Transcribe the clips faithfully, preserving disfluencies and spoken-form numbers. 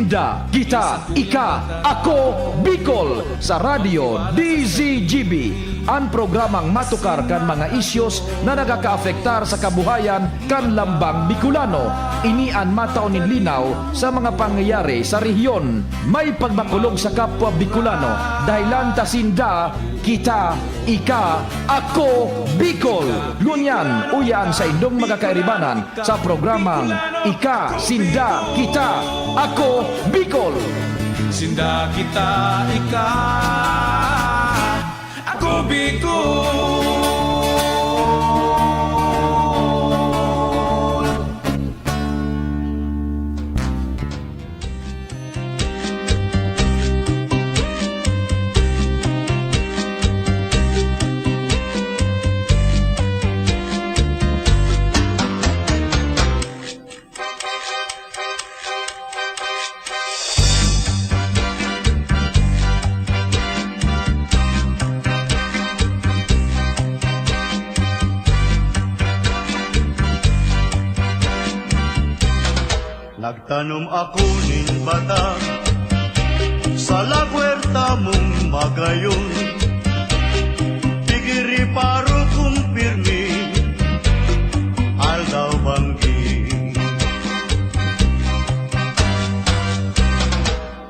Da, kita, ika, ako, Bicol, sa Radyo D Z G B. An programang matukar kan mga isyos na nagakaapektar sa kabuhayan kan lambang Bicolano. Ini an matao nin linaw sa mga pangyayari sa rehiyon. May pagmakulog sa kapwa Bicolano, dahelan ta sinda, kita, ika, ako, Bicol. Ngunyan, uya an saindong mga kairibanan sa programang Ika, Sinda, Kita, Ako, Bicol. Sinda, kita, ika, ako, Bicol. Nagtanom ako nin batag sa lagwerta mong magayon. Pigiriparo kong pirmi, aldaw banggi.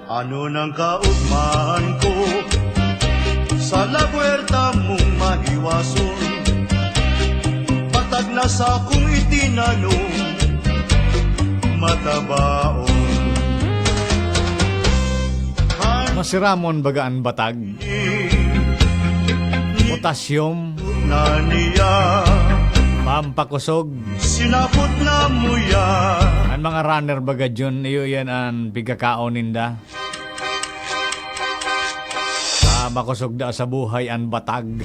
Ano nang kaugmahan ko sa lagwerta mong mahiwason? Patag na sa kong itinanom, matabaon. Masiramon baga an batag. Potassium. Na niya. Pampakusog. Sinapot na muya. An mga runner baga, Jun, iyo yan an pigkakaon ninda. Ah, makusog da sa buhay an batag.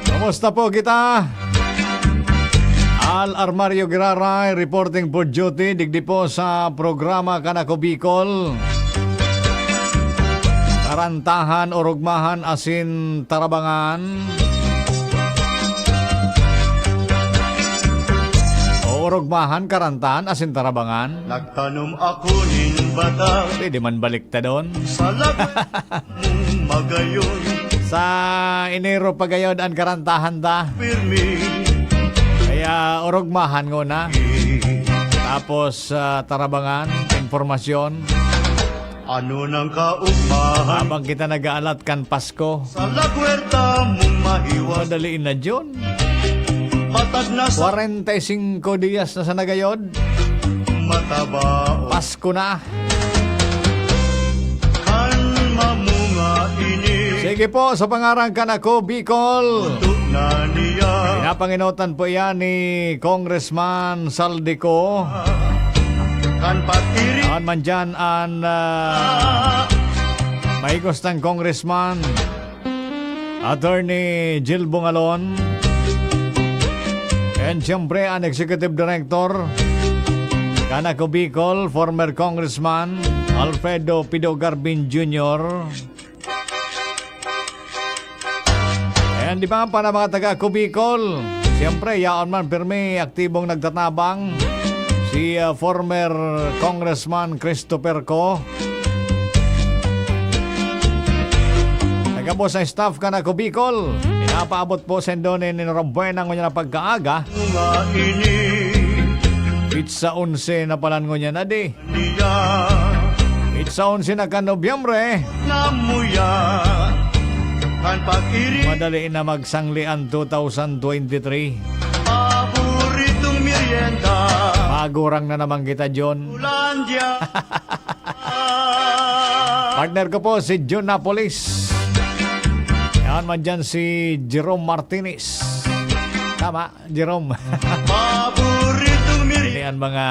Kumusta po kita? Al Armario Giraray, reporting for duty, digdi po sa programa Kanako Bicol. Karantahan, Orogmahan, asin Tarabangan. O Orogmahan, Karantahan, asin Tarabangan. Nagtanom ako nin batag. Pwede man baliktadon. Sa lagwet mong magayon. Sa Enero pa gayod an Karantahan ta. Pirmi. Kaya Orogmahan nguna. Tapos, ah, Tarabangan, impormasyon. Ano nang kaugmahan? Habang kita nag-aalat kan Pasko. Sa lagwerta mong mahiwas. Madali na, Jun. Patag na sa kwarenta y singko diyas na sana gayod. Mataba o Pasko na. Kan mamunga ini. Sige po, sa pangaran kan ako, Bicol. Tutok na niya. Pinapanginotan po yan ni Congressman Saldico. Kan pag-iri. Awan man dyan an, ah, maigos ng congressman, Attorney Jill Bungalon. And siyempre, an Executive Director, Kanako Bicol, former Congressman Alfredo Pido Garbin Junior. Ayan, di ba, para mga taga Cubicol, siyempre, yaon man, pirmi, aktibong nagtatabang si, ah, former Congressman Christopher Co. Taga po sa staff kan Ako Bicol, pinapaabot po sa indo ni, ni Robuena ngunyan na pagkaaga. Mga ini. Pizza onse na palan ngunyan na di. Niya. Pizza onse na kan Nobyembre. Namuya. Kan pag-iri. Madali na magsangli an two thousand twenty-three. Paboritong merienda. Magurang na naman kita, John. Ulandia. Partner ko po, si John Napolis. Yan man dyan si Jerome Martinez. Tama. Jerome. Paboritong miri- Ini ang mga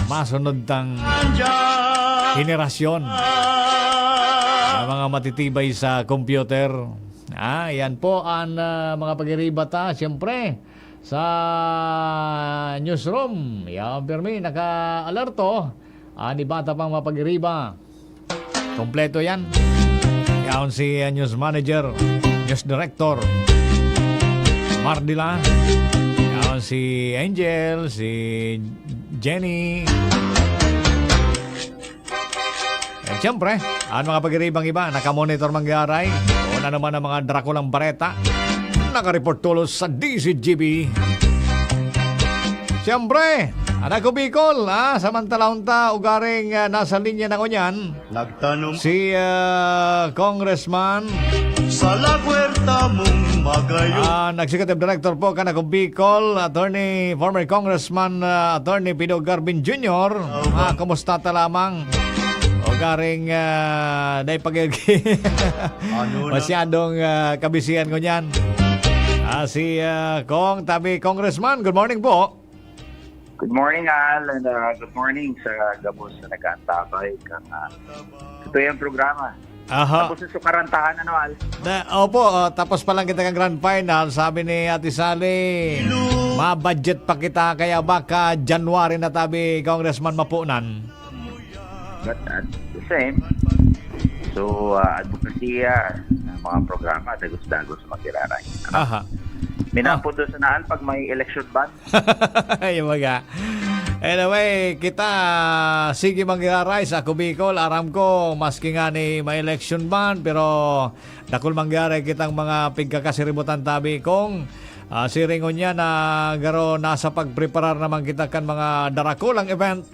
masunod tang henerasyon na mga matitibay sa computer. Ah, yan po ang, ah, mga pag-iriba ta, siyempre, sa newsroom. Yan, pirmi, naka-alerto. An iba ta pang mga pag-iriba. Kompleto yan. Yaon si, uh, news manager, news director, Mardila. Yaon Si Angel, si Jenny. At siyempre, ang mga pagiribang iba, nakamonitor manggaray. O na naman ang mga drakulang bareta. Nakareport tulos sa D Z G B. Siyempre, anak ko Bicol, ah, samantalahon ta, ugaring ah, nasa linya na ngunyan. Nagtanom Si ah, Congressman sa lagwerta mong magayon. Ah, ang Executive Director po kan Ako Bicol, Attorney, former Congressman ah, Attorney Pido Garvin Junior. Ah, kumusta ta lamang? O garing ah, dai pag Ano na? masyadong ah, kabisihan ko niyan. Ah, si ah, Cong, tabi Congressman, good morning po. Good morning, Al, and uh, good morning sa gabos na nag-aantabay kang uh, ito yung programa. Aha. Tapos sa sukarantahan, ano, Al? Da, opo, uh, tapos pa lang kita kang grand final, sabi ni Ate Sally, ma-budget pa kita, kaya baka January na tabi, Congressman Mapunan. But at the same, so uh, advocacy uh, ng mga programa, dagos-dagos magkiraray. Aha. Minapunto sa naan pag may election ban. Yung mga. Anyway, kita sige mangyari sa Ako Bicol. Aram ko, maski nga ni may election ban, pero dakul mangyari kitang mga pigkakasiributan tabi kong ah, siring ngunyan na garo nasa pagpreparar naman kita kan mga darakulang event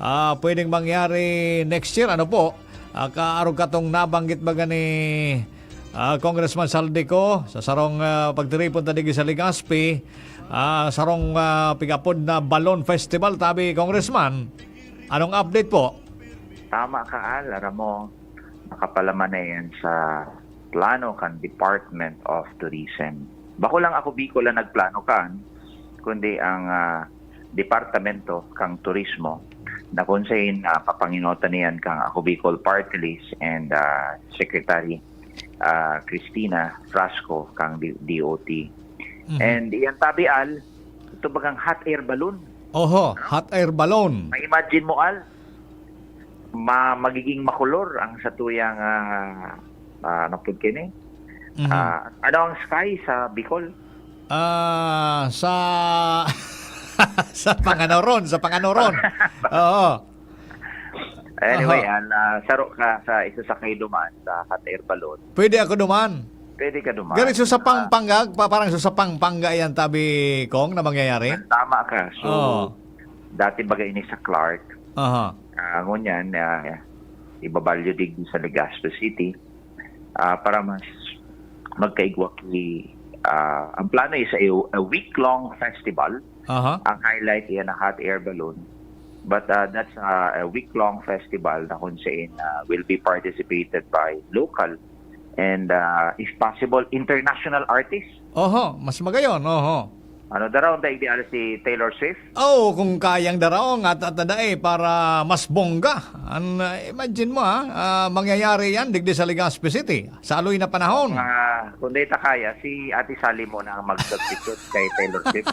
ah, pwedeng mangyari next year. Ano po? Ah, kaarog katong nabanggit baga ni ah, Congressman Saldico sa sarong ah, pagtiripon ta digdi sa Legazpi, ah, sarong ah, pigapod na Balon Festival, tabi Congressman. Anong update po? Tama ka, Al. Aram mo, nakapalaman na yan sa plano kan Department of Tourism. Bako lang ako Bicol ang nagplano kan, kundi ang ah, Departamento kang Turismo na kung saan ah, papanginotan niyan kang Ako Bicol Party List and ah, Secretary ah, Christina Frasco kang D- D O T. Mhm. And iyan tabi, Al, ito bagang hot air balloon. Oho, hot air balloon. Ma-imagine mo, Al, ma magiging makulor ang satuyang ah, ah, ano po kini? Mhm. Ah, ano ang sky sa Bicol? Ah, sa sa Panganoron, sa Panganoron. Oo. Anyway, Aha. An, ah, saro ka sa isa sa kayo duman sa hot air balloon. Pwede ako duman. Pwede ka duman. Gari so sa Ah. Pampanga, pa, parang so sa Pampanga yan tabi kong na mangyayari. Tama ka. So, Oo. dati baga ini sa Clark. Aha. Ah, ngunyan, ah, ibabalyo digdi sa Legazpi City. Ah, para mas magkaigwa ki ah, ang plano is a, a week-long festival. Aha. Ang highlight iyan na hot air balloon. But uh, that's uh, a week-long festival na kung saan uh, will be participated by local and uh, if possible international artists. Oho, mas magayon, oho. Ano daraw ang daig di alas si Taylor Swift? Oh, kung kayang daraw nga at at dae para mas bongga. An uh, imagine mo ha, ah, mangyayari yan digdi sa Legazpi City. Sa aloy na panahon. Ah, kung di ta kaya, si Ate Sally mo na ang mag-substitute kay Taylor Swift.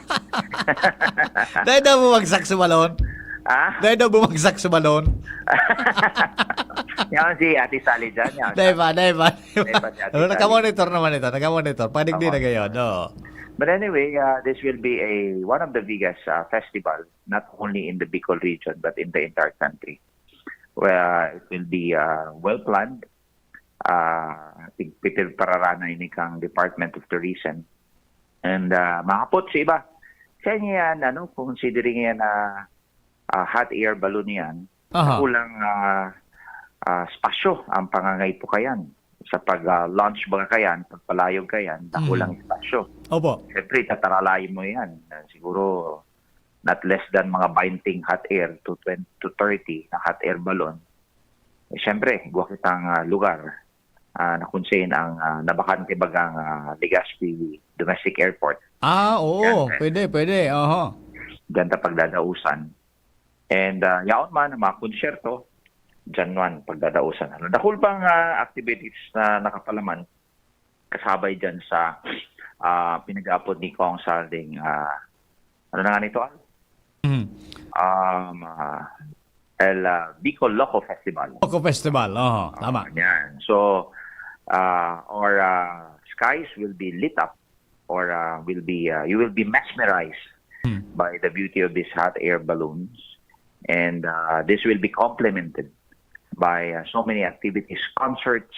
Dahil daw bumagsak sa balon. Ha? Dahil daw bumagsak sa balon. Yan si Ate Sally dyan. Yan. Dahil ba, dahil ba? Dahil ba si Ate Pero Sally? Nakamonitor naman ito. Nakamonitor. Panig din na Nakamonitor. gayon. Oo. But anyway, uh, this will be a one of the biggest uh, festival, not only in the Bicol region, but in the entire country. Where it will be uh, well planned. Uh, pipirpararana ini kang Department of Tourism. And uh, mahapot sa iba. Kaya niyan, ano, considering yan na uh, hot air balloon yan, Aha. kulang uh, uh, spasyo ang pangangaipo kayan. Sa pag-launch uh, mga kayan, pagpalayog kayan, nakulang Mhm. spasyo. Opo. Siyempre, tataralay mo yan. Uh, siguro, not less than mga twenty hot air to twenty to thirty na hot air balloon. Eh, siyempre, igwa kitang ah, lugar ah, na kung saan ang ah, nabakante bagang ah, Legazpi Domestic Airport. Ah, oo. Yan, eh. Pwede, pwede. Oho. Diyan ta pagdadausan. And ah, yaon man ang mga konsyerto, diyan man pagdadausan. Ano, dakul pang ah, activities na nakapalaman, kasabay diyan sa ah, pinag-aapod ni Kong Salding, ah, ano na nga nito, Al? Mhm. Um, ah, El ah, Bicol Loco Festival. Loco Festival, oho, Ah, tama. yan. So, ah, or ah, skies will be lit up or ah, will be, ah, you will be mesmerized by the beauty of these hot air balloons. And uh, this will be complemented by uh, so many activities, concerts,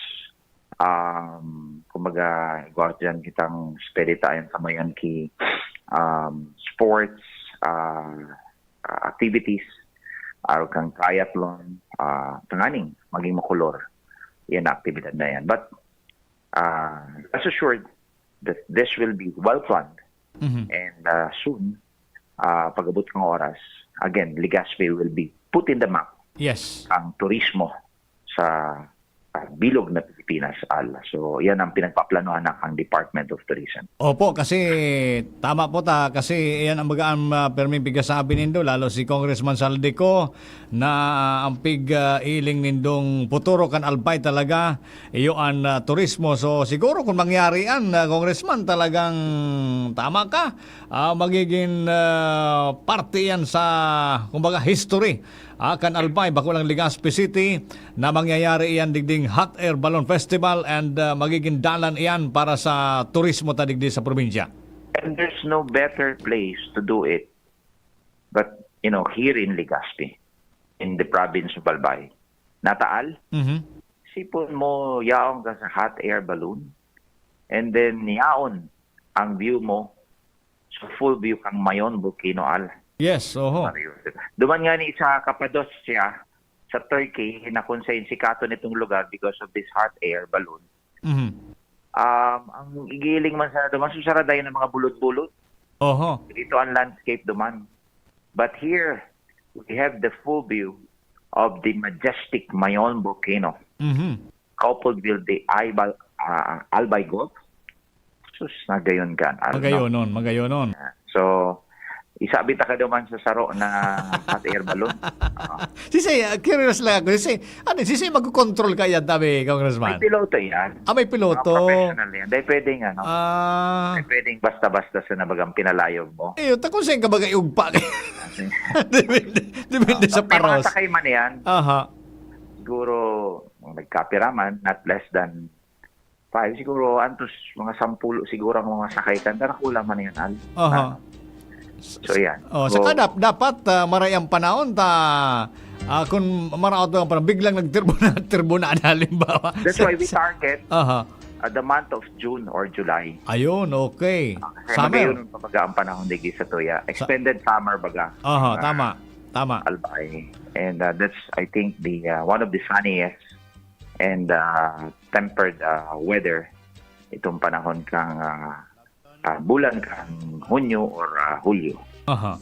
um, kumbaga, igwa dyan kitang spedi tayo sa mayan ki um, sports uh, uh, activities, arog kang triathlon, uh, tanganing maging makulor yan na aktibidad na yan. But uh, rest assured that this will be well planned Mhm. and uh, soon, uh, pag-abot ng oras, again, Legazpi will be put in the map Yes. ang turismo sa uh, bilog na Pilipinas, Al. So, yan ang pinagpaplanuhan ng ang Department of Tourism. Opo, kasi tama po ta, kasi yan ang baga ang uh, perming pigasabi nindo, lalo si Congressman Saldico, na ang pig uh, iling nindong puturo kan Albay talaga, iyo an uh, turismo. So siguro kung mangyari yan, uh, Congressman, talagang tama ka. Uh, magiging uh, parte yan sa, kumbaga, history uh, kan Albay, bako lang Legazpi City, na mangyayari iyan digding Hot Air Balloon Festival and uh, magiging dalan iyan para sa turismo ta digdi sa probinsya. And there's no better place to do it but, you know, here in Legazpi, in the province of Albay. Nataal, Mhm. sipon mo, yaon ka sa hot air balloon, and then yaon ang view mo, so full view kang Mayon Volcano, Al. Yes, oho. Duman nga ni sa Cappadocia, sa Turkey, na kung sa insikato nitong lugar because of this hot air balloon. Mhm. Um, ang igiling man sa duman, susaradayan ng mga bulod-bulod. Oho. Ito ang landscape duman. But here, we have the full view of the majestic Mayon volcano, Mhm. coupled with the Albay, uh, Albay Gulf. Sus, nagayon kan. Al, no? Magayonon, magayonon. So, isabi ta ka duman sa saro na hot air balloon. Ah, Sisi, uh, curious lang ako. Sisi, ano, sisi magko-control ka yan, tabi, may Congressman? piloto yan. Ah, may Mga piloto. professional yan. Dahil pwedeng ano, Ah, dahil pwedeng basta-basta sa nabagang pinalayog mo. iyo, ta kung saan ka bagay ugpa. Depende, depende sa Pag may mga paros. sakay man yan, Aha. siguro, kung nagkapira man, not less than five, siguro, antos mga sampulo siguro ang mga sakay kan. Pero kulang man yan, Al. Aha. So, yan. Oh, So, saka dap- dapat ah, maray ang panahon ta ah, kung maraot ang panahon, biglang nagtirbuna, tirbuna na halimbawa. That's why we target Aha. uh, the month of June or July. Ayun, okay. Kasi Summer. Magayon pa baga ang panahon digdi sa tuya. Extended summer baga. Aha, Ah, tama. Tama. Albay. And uh, that's, I think, the uh, one of the sunniest and uh, tempered uh, weather itong panahon kang uh, uh, bulan kang Hunyo or uh, Hulyo. Aha.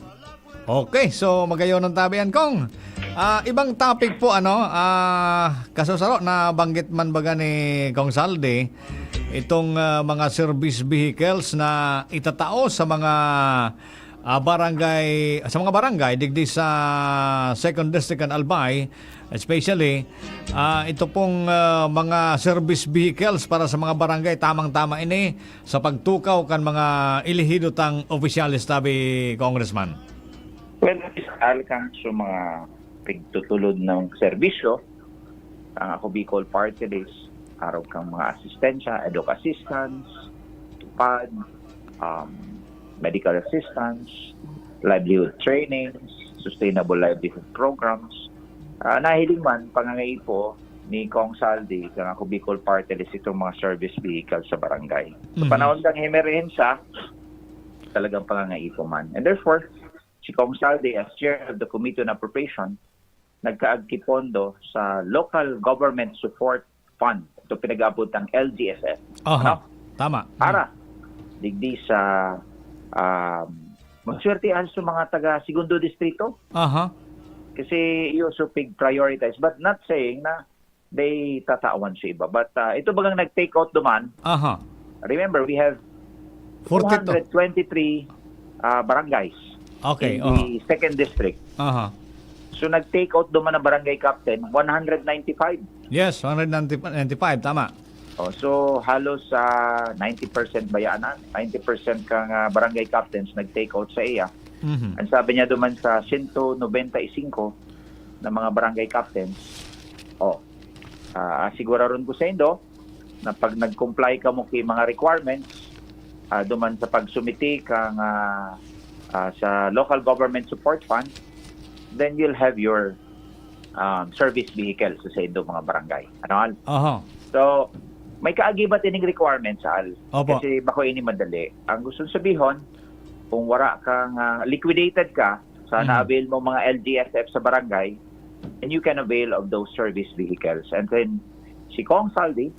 Okay, so magayon ang tabian kong. Ah, ibang topic po ano, ah, kasusaro na banggit man baga ni Kong Saldi itong ah, mga service vehicles na itatao sa mga ah, barangay, sa mga barangay digdi sa Second District kan Albay, especially ah, ito pong ah, mga service vehicles para sa mga barangay, tamang-tama ini sa pagtukaw kan mga elehido tang opisyales, tabi, Congressman. Well, Mister Al, kang sa mga pigtutulod ng serbisyo, ang Ako Bicol Party List, arog kang mga asistensya, EDUK assistance, TUPAD, um, medical assistance, livelihood trainings, sustainable livelihood programs. Ah, nahiling man, pangangaipo ni Kong Saldi, kang Ako Bicol Party List, itong mga service vehicle sa barangay. Sa Mhm. panahon kang emerhensya, talagang pangangaipo man. And therefore, si Kong Saldi, as chair of the Committee on Appropriation, nagkaagki pondo sa Local Government Support Fund. Ito pinag-aabot ng L G S F. Aha. Ano? Tama. Para digdi sa um, maswerte sa mga taga Segundo Distrito. Aha. Kasi you also pig prioritize, but not saying na they tatawan sa iba. But uh, ito bagang nag-take out duman, Aha. remember, we have forty-two. two hundred twenty-three uh, barangays Okay, in oh. the second district. Aha. So nag-take out duman na barangay captain, one hundred ninety-five. Yes, one hundred ninety-five, tama. Oh, so halos sa ninety percent bayaanan, ninety percent kang ah, barangay captains nag-take out sa iya. Mhm. Ang sabi niya duman sa sento nobenta y singko na mga barangay captains, oh, ah, asiguraron ko sa indo na pag nag-comply kamo ki mga requirements, ah, duman sa pagsumiti kang ah, ah, sa Local Government Support Fund, then you'll have your, um, service vehicle sa saindong mga barangay. Ano, Al? Aha. So, may kaagibat ining requirements, Al. Opo. Kasi bako ini madali. Ang gusto sabihon, kung wala kang, ah, liquidated ka sa Mhm. na-avail mo mga L G S F sa barangay, then you can avail of those service vehicles. And then, si Cong Saldi,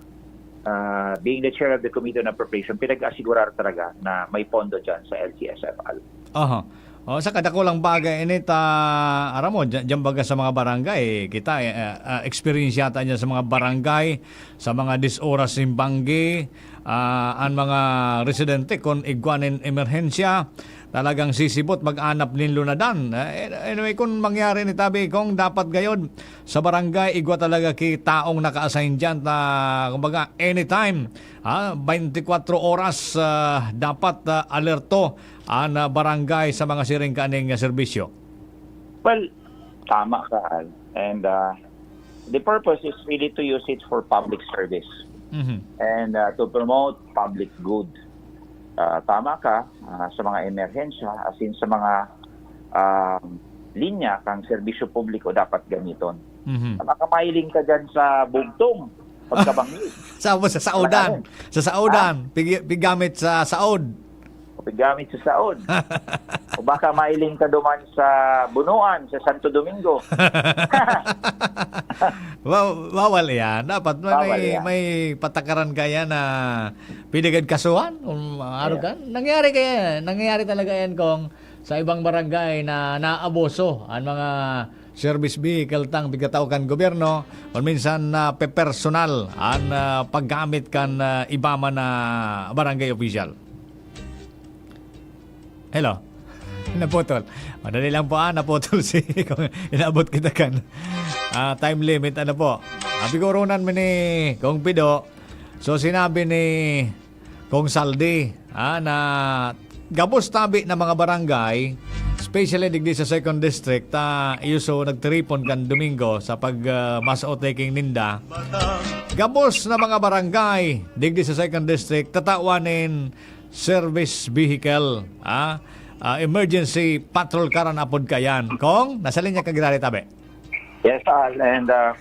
ah, being the chair of the Committee on Appropriation, pinag-asigurar talaga na may pondo dyan sa L G S F, Al. Aha. O, sa kadakulang bagay, ini ta, aram mo, dyan, dyan baga sa mga barangay, kita, eh, ah, ah, experience yata dyan sa mga barangay, sa mga dis oras nin banggi, ah, an mga residente, kun igwa nin emerhensya, talagang sisibot, mag-anap nin lunadan. Eh, anyway, kun mangyari ni tabi, kung dapat gayod, sa barangay, igwa talaga ki taong naka-assign dyan, ta, kumbaga, anytime, ha, twenty-four oras, ah, dapat, ah, alerto an, ah, barangay sa mga siring kaning, ah, serbisyo. Well, tama ka, Al. And, ah, the purpose is really to use it for public service Mhm. and, ah, to promote public good. Ah, tama ka, ah, sa mga emerhensya, as in sa mga, ah, linya kang serbisyo publiko dapat gamiton. Mhm. Baka mailing ka dyan sa bugtong, pagkabangi. Sa, sa saodan. Alanganin. Sa saodan. Ha? Pigi-, pigamit sa saod. O pigamit sa saod. O baka mailing ka duman sa Bunuan, sa Santo Domingo. Wa-, bawal yan. Dapat may, Bawal may, yan. may patakaran kaya na pwede kang kasuhan. Kung ano Yeah. ka. Nangyari kaya, nangyari talaga yan kung sa ibang barangay na naabuso ang mga service vehicle tang pigkatao kan gobyerno, o minsan na pe-personal ang, ah, paggamit kan, ah, iba man na barangay official. Hello? Naputol. Madali lang po, ah, naputol si, kung inaabot kita kan, ah, time limit, ano po. Ah, pigoronan mi ni Kong Pido. So, sinabi ni Kong Saldi, ah, na gabos tabi na mga barangay, especially digdi sa Second District, ta iyo so nagtiripon kan Domingo sa pag, ah, mass out taking ninda. Gabos na mga barangay digdi sa Second District, tatawan nin service vehicle, ah, ah, emergency patrol car an apod kayan. Kong, nasa linya ka giraray tabi. Yes, Al, and, uh,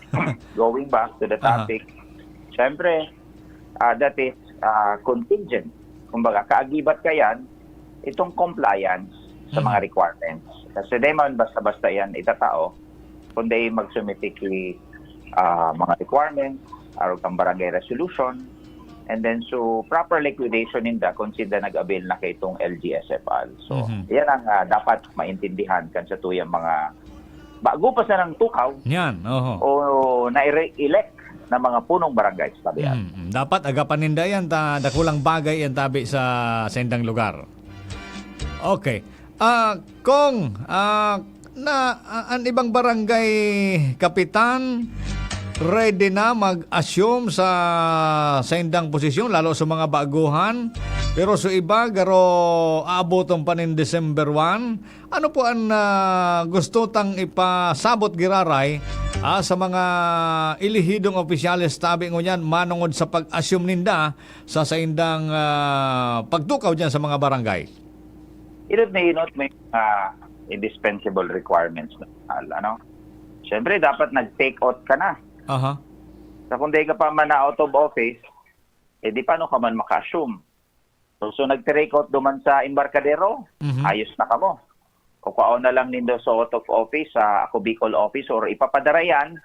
going back to the Aha. topic, syempre, uh, that is, uh, contingent. Kumbaga, kaagibat kayan, itong compliance sa Mhm. mga requirements. Kasi di man basta-basta yan itatao, kundi magsumiti ki, ah, mga requirements, arog kang barangay resolution, and then so proper liquidation ninda kung sinda nag-avail na kay itong L G S F L. So, Mhm. yan ang, ah, dapat maintindihan kan sa tuyang mga bago pa sanang tukaw Yan, oho. o na-elect na mga punong barangay sa tabian. Mm, mm. Dapat agapan ninda yan, ta dakulang bagay yan tabi sa saindang lugar. Okay. Ah, Kong, ah, na, ah, an ibang barangay kapitan ready na mag-assume sa saindang posisyon, lalo sa mga baguhan. Pero sa iba, garo aaboton pa nin December one. Ano po an, ah, gusto tang ipasabot giraray, ah, sa mga elehidong opisyales tabi ngunyan manongod sa pag-assume ninda sa saindang, ah, pagtukaw diyan sa mga barangay? Inot na inot may mga indispensable requirements na, ano? Siyempre, dapat nag-take out ka na. Aha. Sa kung di ka pa man na out of office, eh, di paano ka man maka-assume? So, so nag-take out duman sa embarkadero, Mhm. ayos na kamo. Kukuhaon na lang nindo sa out of office, sa Ako Bicol office, or ipapadara yan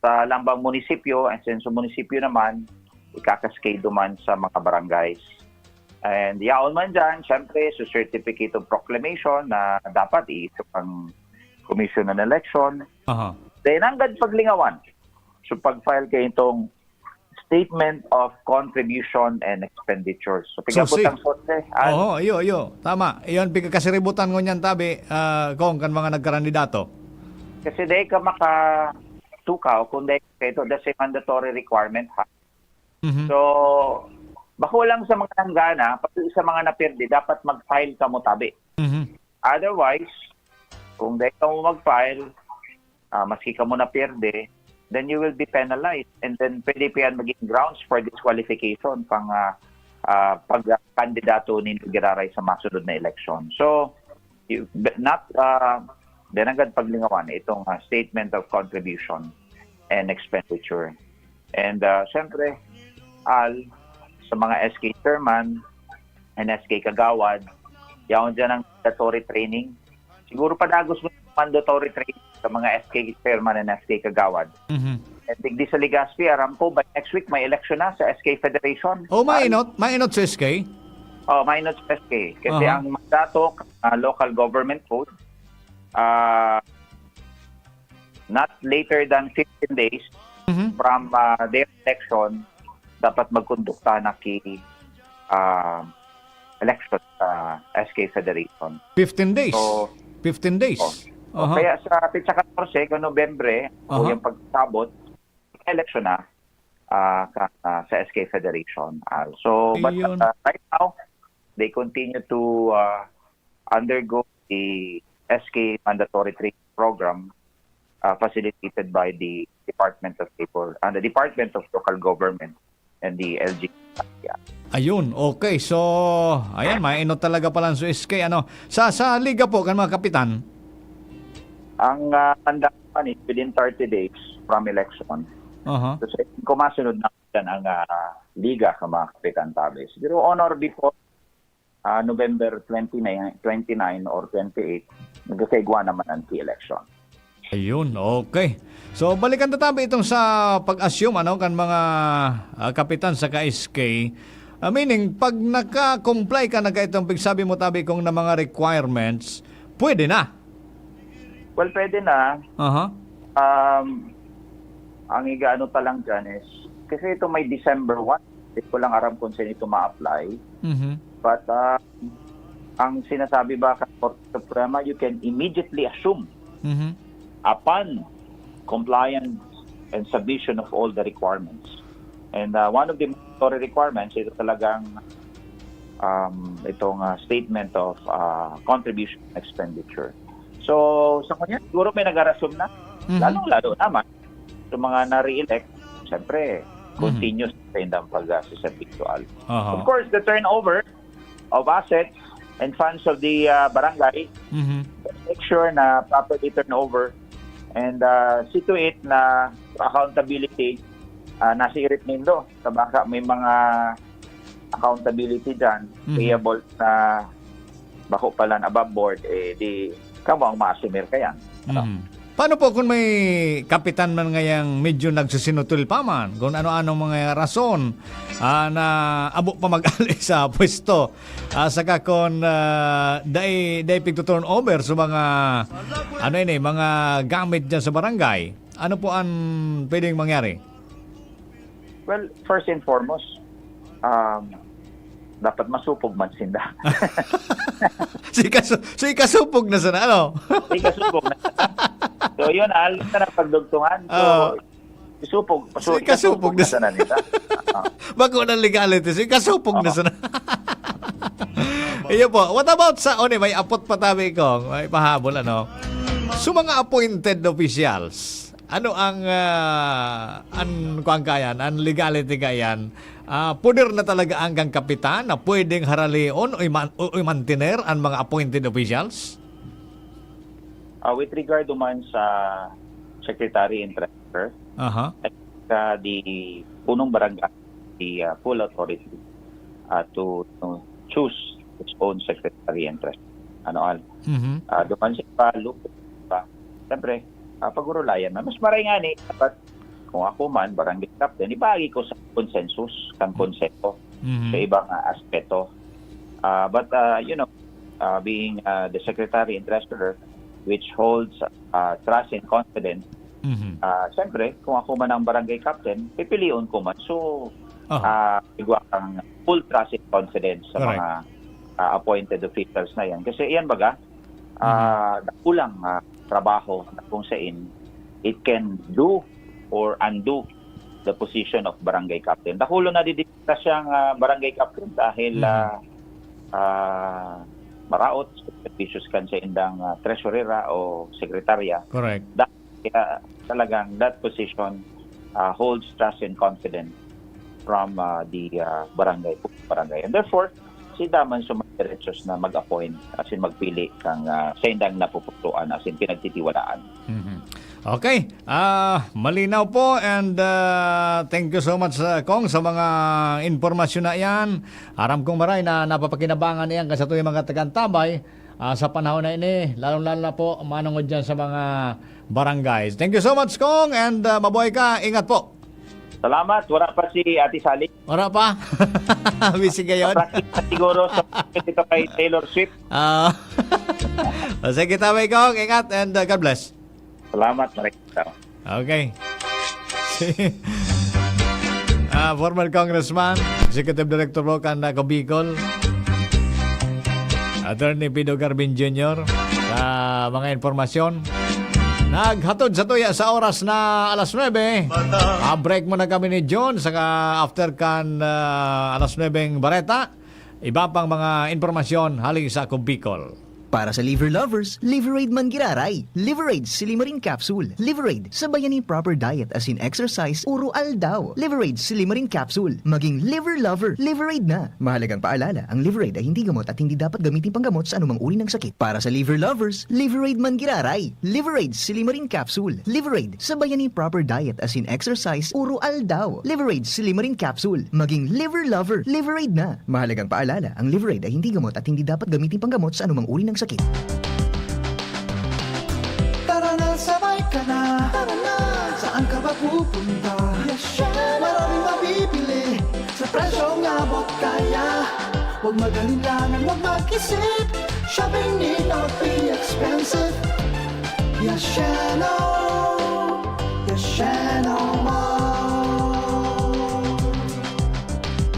sa lambang munisipyo, and then sa munisipyo naman, ikakascade duman sa mga barangays. And yaon man dyan, syempre, sa certificate of proclamation na dapat i-issue ang Commission on Election. Aha. Then, hanggang paglingawan. So, pag-file kayo itong Statement of Contribution and Expenditures. So, So, pigabot si ang sorte, ah. Oo, iyo, iyo. Tama. Iyon, pigkakasiributan ngunyan tabi, ah, Kong, kan mga nagkarandidato. Kasi di ka makatukaw kung di ka ito, that's a mandatory requirement, ha? Mhm. So, bako lang sa mga nanggana, pati sa mga napirdi, dapat mag-file ka mo tabi. Mhm. Otherwise, kung di ka mo mag-file, ah, maski ka mo napirdi, then you will be penalized. And then, pwede pa yan maging grounds for disqualification pang, ah, ah, pagkandidato nindo giraray sa masunod na eleksyon. So, you, but not, uh, di nanggad paglingawan itong, uh, statement of contribution and expenditure. And, uh, syempre, Al, sa mga S K chairman and S K kagawad, yaon dyan ang mandatory training. Siguro padagos mo mandatory training sa mga S K chairman and S K kagawad. Mhm. And digdi sa Legazpi, aram ko, by next week may election na sa S K Federation. Oh, mainot, mainot sa S K. Oh, mainot sa S K. Kasi Aha. Ang mandato, uh, local government code, uh, not later than fifteen days Mhm. from, uh, their election, dapat magkondukta na ki, uh, election sa S K Federation. Fifteen days. So, Fifteen days. Oh. Aha. Kaya sa petsa katorse, kung Nobyembre, o Aha. yung pagsabot, election na, ah, ka, ah, sa S K Federation. Ah, so, but, Ayun. ah, right now, they continue to, ah, undergo the S K mandatory training program, ah, facilitated by the Department of Labor and the Department of Local Government and the L G. Yeah. Ayun, okay. So, ayan, mainot talaga pala ang S K. Ano, sa, sa liga po, kan mga kapitan? Ang, ah, mandato man is within thirty days from election. Aha. So, sa kung masunod na dyan ang, ah, liga ka mga kapitan tabi. Siguro on or before, ah, November twenty-nine, twenty-nine or twenty-eight, magkakaigwa naman ang election. Ayun, okay. So, balikan ta tabi itong sa pag-assume, ano, kan mga, ah, kapitan sa S K. Ah, meaning, pag naka-comply ka na kaitong pigsabi mo tabi kung na mga requirements, pwede na. Well, pwede na. Aha. Um, ang igaano pa lang dyan is, kasi ito may December one, hindi ko lang aram kung saan ito ma-apply. Mhm. But, ah, ang sinasabi ba ka Korte Suprema, you can immediately assume Mhm. upon compliance and submission of all the requirements. And, uh, one of the mandatory requirements, ito talagang, um, itong, uh, statement of, uh, contribution expenditure. So, sa kanya, siguro may nag-arasum na, Mhm. lalong-lalo naman, sa mga na-re-elect, siyempre, Mhm. continuous pa rin ang pag-, uh, serbisyo. Aha. Of course, the turnover of assets and funds of the, uh, barangay, Mhm. make sure na properly turnover and, uh, see to it na accountability, uh, nasa irit nindo. Sa baka may mga accountability dyan, Mhm. payable na bako pala na above board, eh, di kamo ang maasumir kayan. Ano? Mhm. Paano po kung may kapitan man ngayang medyo nagsusinutul pa man, kung ano-anong mga rason, ah, na abo pa mag-ali sa pwesto? Ah, saka kung, ah, dai, dai pigto-turnover sa mga, ano ini, mga gamit dyan sa barangay, ano po ang pwedeng mangyari? Well, first and foremost, um, dapat masupog man sinda. So, ikasu-, so, ikasupog na sana, ano? Ikasupog na. So, yun, alam na ng pagdugtungan. So, Oo. isupog. So, ikasupog na sana. Nila. Ah. Bako ng legality. So, ikasupog na Oo. sana. Iyo po. What about sa, o, ni, may apot pa tabi ko. May pahabol, ano? So, mga appointed officials, ano ang, ah, an, kuwan kayan, ang legality kayan? Ah, poder na talaga ang kang kapitan na pwedeng haralion o iman-, o imantiner ang mga appointed officials? Ah, with regard naman sa secretary and treasurer, Aha. sa di punong barangay, the, ah, full authority, ah, to, to choose its own secretary and treasurer. Ano, Al? Mhm. Ah, duman sa iba, lupa, siyempre, ah, pag-urulayan na. Mas maray nga ni, dapat, kung ako man, barangay captain, ibagi ko sa consensus, kang konseho, Mhm. sa ibang, ah, aspeto. Ah, but, ah, you know, ah, being, ah, the secretary and treasurer, which holds, ah, trust and confidence, Mhm. ah, siyempre, kung ako man ang barangay captain, pipilion ko man. So, Aha. ah, igwa kang full trust and confidence sa Correct. mga, ah, appointed officials na yan. Kasi yan baga, ah, dakulang, ah, trabaho na kung sain it can do or undo the position of barangay captain. Dakulo na didikta siyang, ah, barangay captain dahil, Mhm. ah, ah, maraot, suspicious kan sa indang, ah, treasurera o sekretarya. Correct. Kaya talagang that position, ah, holds trust and confidence from, ah, the, ah, barangay, barangay. And therefore, si daman suma-, derechos na mag-appoint, as in magpili kang, ah, sa indang napupusuan, as in pinagtitiwalaan. Mhm. Okay. Ah, malinaw po, and, ah, thank you so much, ah, Kong, sa mga impormasyon na iyan. Aram kong maray na napapakinabangan iyan kan satuyang mga taga-Antabay, ah, sa panahon na ini, lalong-lalo na po manongod diyan sa mga barangays. Thank you so much, Kong, and, ah, mabuhay ka. Ingat po. Salamat. Wala pa si Ate Sally. Wala pa? Busy ngayon? Practice na siguro sa dito kay Taylor Swift. Ah. O, sige, Tabay Kong. Ingat and, uh, God bless. Salamat, maraming salamat. Okay. Si, ah, former Congressman, Executive Director po kan Ako Bicol, Attorney Pido Garbin Junior, sa mga impormasyon. Naghatod sa tuya sa oras na alas nuebe. Ah, break muna kami ni John, saka after kan, ah, alas nuebeng bareta, iba pang mga impormasyon hali sa Ako Bicol. Para sa liver lovers, Liveraid man giraray. Liveraid Silimarin Capsule. Liveraid, sabayan nin proper diet, as in exercise, uro aldaw. Liveraid Silimarin Capsule. Maging liver lover, Liveraid na. Mahalagang paalala, ang Liveraid ay hindi gamot at hindi dapat gamitin panggamot sa anumang uri ng sakit. Para sa liver lovers, Liveraid man giraray. Liveraid Silimarin Capsule. Liveraid, sabayan nin proper diet, as in exercise, uro aldaw. Liveraid Silimarin Capsule. Maging liver lover, Liveraid na. Mahalagang paalala, ang Liveraid ay hindi gamot at hindi dapat gamitin panggamot sa anumang uri ng sakit. Tara na, sabay ka na. Tara na. Saan ka ba pupunta? Yes, Maraming mabibili sa presyong abot kaya. Huwag mag-alinlangan, huwag mag-isip. Shopping need not be expensive. Yes, Shano. Yes, Shano Mall.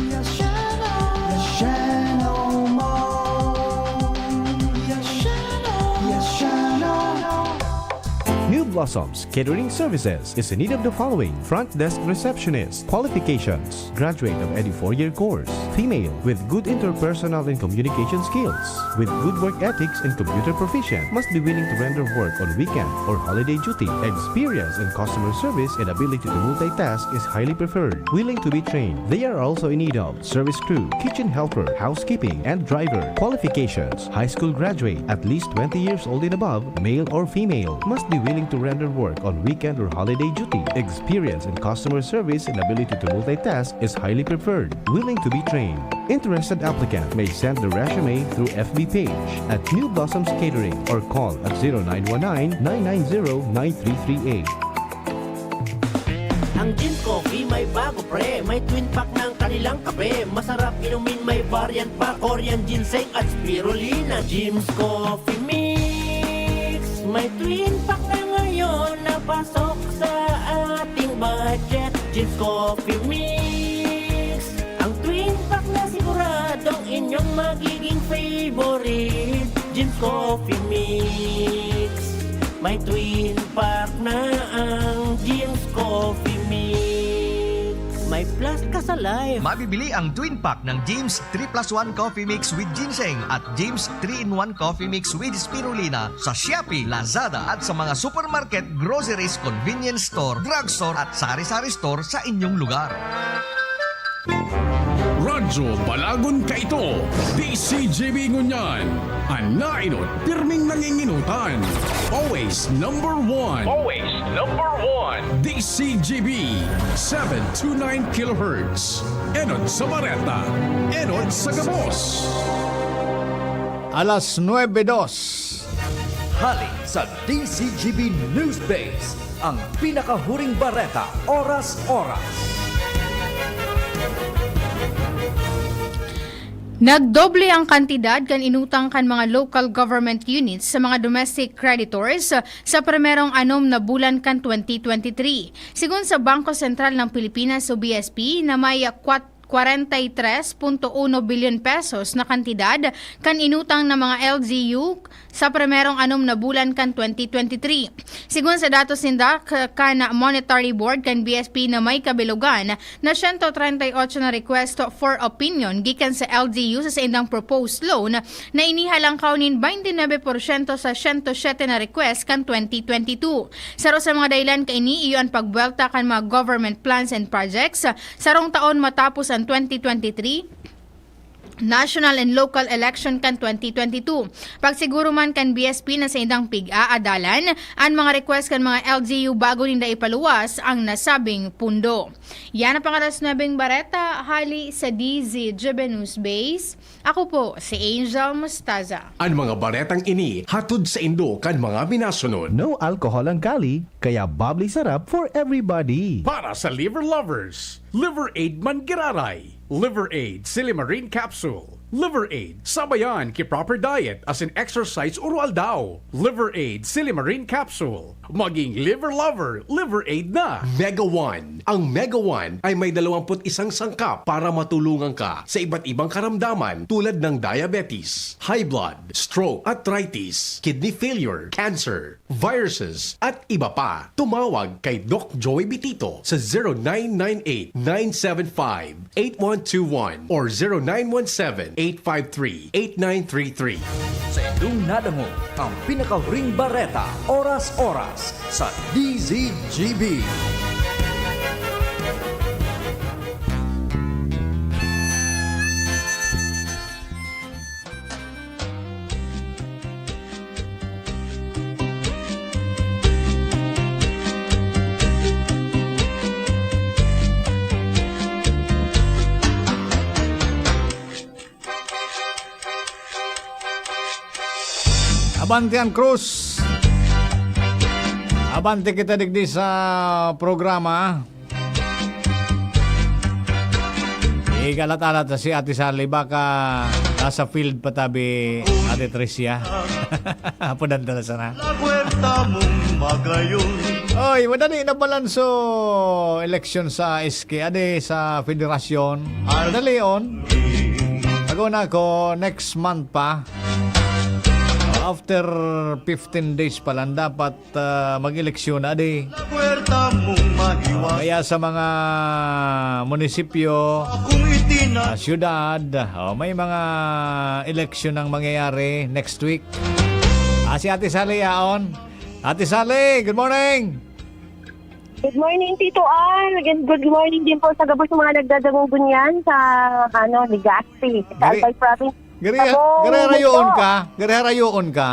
Yes, Shano. Yes, Shano Mall. Yes, Shano. Yes, Shano. New Blossoms Catering Services is in need of the following: front desk receptionist. Qualifications: graduate of any four-year course. Female with good interpersonal and communication skills, with good work ethics and computer proficient. Must be willing to render work on weekend or holiday duty. Experience in customer service and ability to multitask is highly preferred. Willing to be trained. They are also in need of service crew, kitchen helper, housekeeping, and driver. Qualifications: high school graduate, at least twenty years old and above, male or female. Must be willing to render work on weekend or holiday duty. Experience in customer service and ability to multitask is highly preferred. Willing to be trained. Interested applicant may send the resume through F B page at New Blossoms Catering or call at zero nine one nine, nine nine zero, nine three three eight. Ang Jim's Coffee may bago, pre. May twin pack ng kanilang kape. Masarap inumin, may variant pa. Korean ginseng at spirulina. Jim's Coffee Mix. May twin pack na ngayon na pasok sa ating budget. Jim's Coffee Mix. Ang twin pack na siguradong inyong magiging favorite. Jim's Coffee Mix. May twin pack na ang Jim's Coffee Mix. May plus ka sa life. Mabibili ang twin pack ng Jim's three plus one Coffee Mix with Ginseng at Jim's three-in-one Coffee Mix with Spirulina sa Shopee, Lazada at sa mga supermarket, groceries, convenience store, drugstore at sari-sari store sa inyong lugar. Radyo Balagon Kaito, D C G B ngunyan. An naenot, pirming nanginginutan. Always number one. Always number one. D C G B, seven two nine kilohertz. Enot sa bareta, enot sa gabos. Alas nuebe dos. Hali sa D C G B News Base, ang pinakahuring bareta, oras-oras. Nagdoble ang kantidad kan inutang kan mga local government units sa mga domestic creditors sa primerong anom na bulan kan twenty twenty-three. Sigon sa Bangko Sentral ng Pilipinas o B S P na may kwat-, kwarenta y tres punto uno bilyon pesos na kantidad kan inutang ng mga L G U sa primerong anom na bulan kan twenty twenty-three. Sigon sa datos ninda k-, kan Monetary Board kan B S P na may kabilogan na siyento treinta y ocho na request for opinion gikan sa L G U sa saindang proposed loan na inihalangkaw nin baynte nuebe porsyento sa siyento siyete na request kan twenty twenty-two. Saro sa mga dahilan kaini iyo an pagbuwelta kan mga government plans and projects, sarong taon matapos an twenty twenty-three, national and local election kan twenty twenty-two. Pagsiguro man kan B S P na saindang pig-aadalan an mga request kan mga L G U bago ninda ipaluwas ang nasabing pundo. Yan ang pang-alas nuebeng bareta, hali sa D Z G B News Base. Ako po si Angel Mostaza. An mga baretang ini hatod saindo kan mga minasunod. No alcohol ang Kali, kaya bubbly sarap for everybody. Para sa liver lovers, Liver Aid man giraray. Liver Aid Silimarin Capsule. Liver Aid, sabayan ki proper diet asin exercise oro-aldaw. Liver Aid Silimarin Capsule. Maging liver lover, Liver Aid na! Mega One. Ang Mega One ay may dalawampu't isang sangkap para matulungan ka sa iba't ibang karamdaman tulad ng diabetes, high blood, stroke, arthritis, kidney failure, cancer, viruses, at iba pa. Tumawag kay Doc Joy Bitito sa zero nine nine eight, nine seven five, eight one two one or zero nine one seven, eight five three, eight nine three three. Sa indong nadangog ang pinakahuring bareta, oras-oras, sa D Z G B. Abante an krus. Abante kita digdi sa programa. Igalat-alat si Ate Sally, baka nasa field pa tabi, Ate Tricia. Apunan ta na sana. La puerta mong magayon. Oy, madali na balanso eleksyon sa S K, ade sa federasyon. Madali on. Ako na ako, next month pa. After fifteen days pa lang, dapat, ah, mag-eleksyon na, di. La puerta mong mahiwas. Kaya sa mga munisipyo, Akong itina- ah, syudad, oh, may mga eleksyon ang mangyayari next week. Ah, si Ate Sally yaon. Ate Sally, good morning! Good morning, Tito Al. Good, good morning din po sa gabos ng mga nagdadangog ngunyan sa, ano, Legazpi, sa Gari-, Albay Province. Gari-, Tabong, gari-, harayoon Bugto. Ka? Gari-, harayoon ka?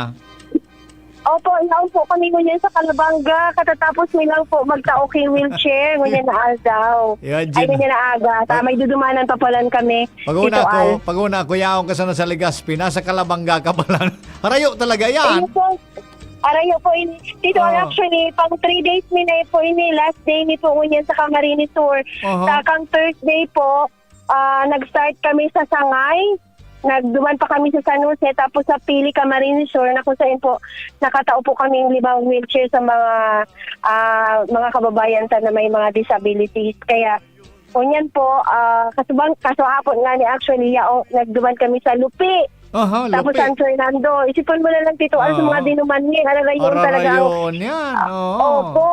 Opo, yaon po kami ngunyan sa Calabanga. Katatapos mi lang po magtao ki wheelchair ngunyan na aldaw. Yan, Ay, Jen. Ngunyan na aga. Ta, Pag- may dudumanan pa palan kami, Pag-una Tito ko, Al. Pag-una ko, yaon ka sana sa Legazpi. Nasa Calabanga ka palan. Harayo talaga yan. Ayun po. Arayo po ini. Tito, Ah. Actually, pang three days mi na po ini. Last day mi po ngunyan sa Camarines Sur. Aha. Sa kang Thursday po, ah, nag-start kami sa Sangay. Nagduman pa kami sa San Jose, tapos sa Pili, Camarines Sur, na kung saan po, nakatao po kaming limang wheelchair sa mga, ah, mga kababayan ta na may mga disabilities. Kaya, Ngunyan po, ah, kasubang, kaso hapon nga ni actually, yaong nagduman kami sa Lupi. Aha, Tapos Lupi. San Fernando. Isipon mo na lang, Tito Al, sa Oo. mga dinuman niya. Ararayon talaga ang Ararayon yan, ah, oo. Opo.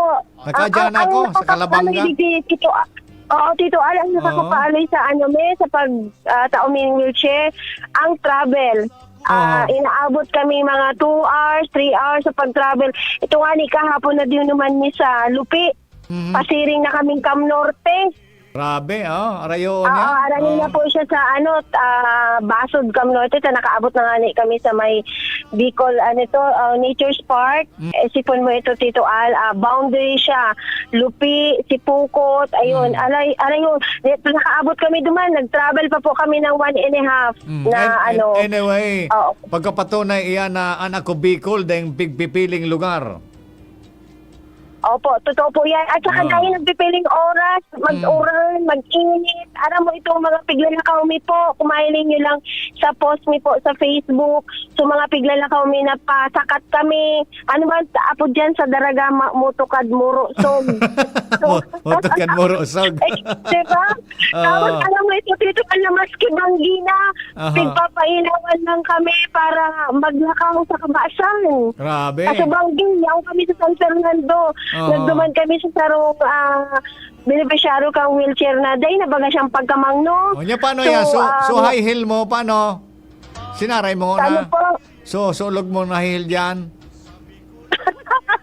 Nakadyan Ang, ang, ako, ang sa Calabanga. nakakapaaloy, di, Tito, ah, oo, Tito Al, ang Oo. nakakapaaloy sa ano, may, sa pag, ah, tao may wheelchair, ang travel. Ah, Oo. inaabot kami mga two hours, three hours sa pag-travel. Ito nga ni kahapon na dinuman niya sa Lupi. Mhm. Pasiring na kaming Cam Norte. Grabe, oh, arayo Oo, niya. Arayo Oh. niya po siya sa, ano, ah, Basod, Cam Norte. Ta nakaabot na nga ni kami sa may Bicol, ano to, ah, Nature's Park. Mm. Eh, sipon mo ito, Tito Al, ah, boundary siya. Lupi, Sipukot, ayun. Mm. Alay, arayo, di, nakaabot kami duman. Nag-travel pa po kami ng one and a half Mm. na, An-, an-, ano. Anyway, Oo. pagkapatunay iyan na an ako Bicol, dahil pigpipiling lugar. Opo, totoo po yan. At saka Ah. dahil nagpipiling oras, Mm. mag-uran, mag-init. Alam mo itong mga piglalakaw mi po, kumain ninyo lang sa post mi po sa Facebook. So, mga piglalakaw mi na pasakat kami. Ano ba ang apod dyan sa Daraga? Ma-, mutukad, murusog. So, Mu-, mutukad, murusog. Eh, diba? Ah. Tapos alam mo ito, Tito, alam maski banggi na, Aha. pigpapainawan lang kami para maglakaw sa kabasan. Grabe. Kasi banggi, yaon kami sa San Fernando. Aha. Nagduman kami sa sarong, ah, benepisyaryo kang wheelchair na. Dahil na baga siyang pagkamangno. O niya, paano So, yan? So, ah, so high heel mo, paano? Sinaray mo Ano na? po? So, sulog mo na heel dyan?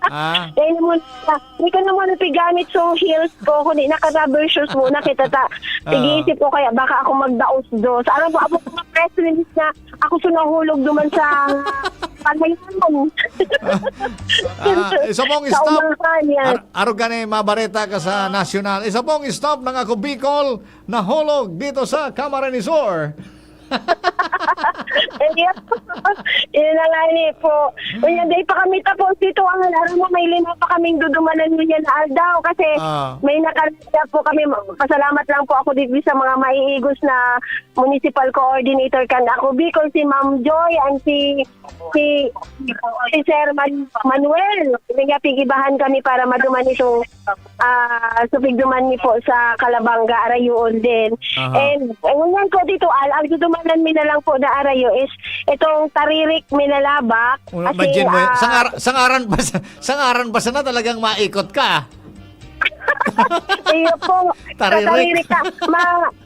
Ah? Dahil naman, hindi ko naman pigamit so heels ko, kundi naka-rubber shoes muna kita ta. Oo. Tig-iisip ko kaya baka ako magdaos-dos. Alam mo, ako mga press release na ako so nahulog duman sa panayan. Ah, isa pong Sa stop. Umahan, yan. Ar- arog ka ni mabareta ka sa nasyonal. Isa pong stop ng Ako Bicol, nahulog dito sa Camarines Sur. Ayun. Yun na nga ni po. Kaya di pa kami tapos dito. Ang alam mo, may lima pa kaming dudumanan ngunyan na aldaw kasi Ah. may nakarita po kami. Pasalamat lang po ako dito sa mga maiigos na municipal coordinator kan Ako Bicol, si Ma'am Joy and si si si Sir Man- Manuel. Hindi nga pigibahan kami para maduman itong ah, supig duman mi po sa Calabanga, Arayoon din. Aha. And eh, ngunyan po dito, Al, ang dudumanan mi na lang po na Arayo is itong Taririk Minalabak. Oh, As in, imagine mo, ah, sangar, sangaran pa sa, sangaran pa sana talagang maikot ka. Iyo po, sa Taririk. Taririk ka. Ma,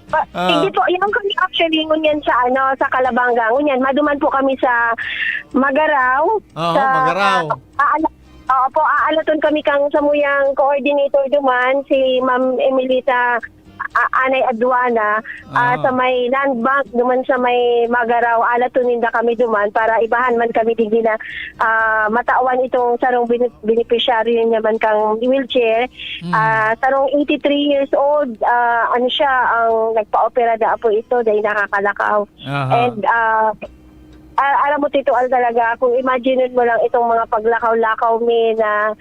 pa, Ah. Hindi po, yung kami actually ngunyan sa ano, sa Calabanga, ngunyan, maduman po kami sa Magaraw. Oo, sa, Magaraw. ah, aala- Oo po, aalaton kami kang samuyang coordinator duman, si Ma'am Emilita ah, Anay Aduana, ah, Ah. sa may land bank, duman sa may Magaraw, alaton ninda kami duman para ibahan man kami digdi na ah, matawan itong sarong bene- beneficiaryo niya man kang wheelchair. Mm. Ah, sarong eighty-three years old, ah, ano siya, ang nagpa-opera da po ito, dahil nakakalakaw. Aha. And ah, ah, alam mo, Tito Al, talaga, kung imagine mo lang itong mga paglakaw-lakaw mi na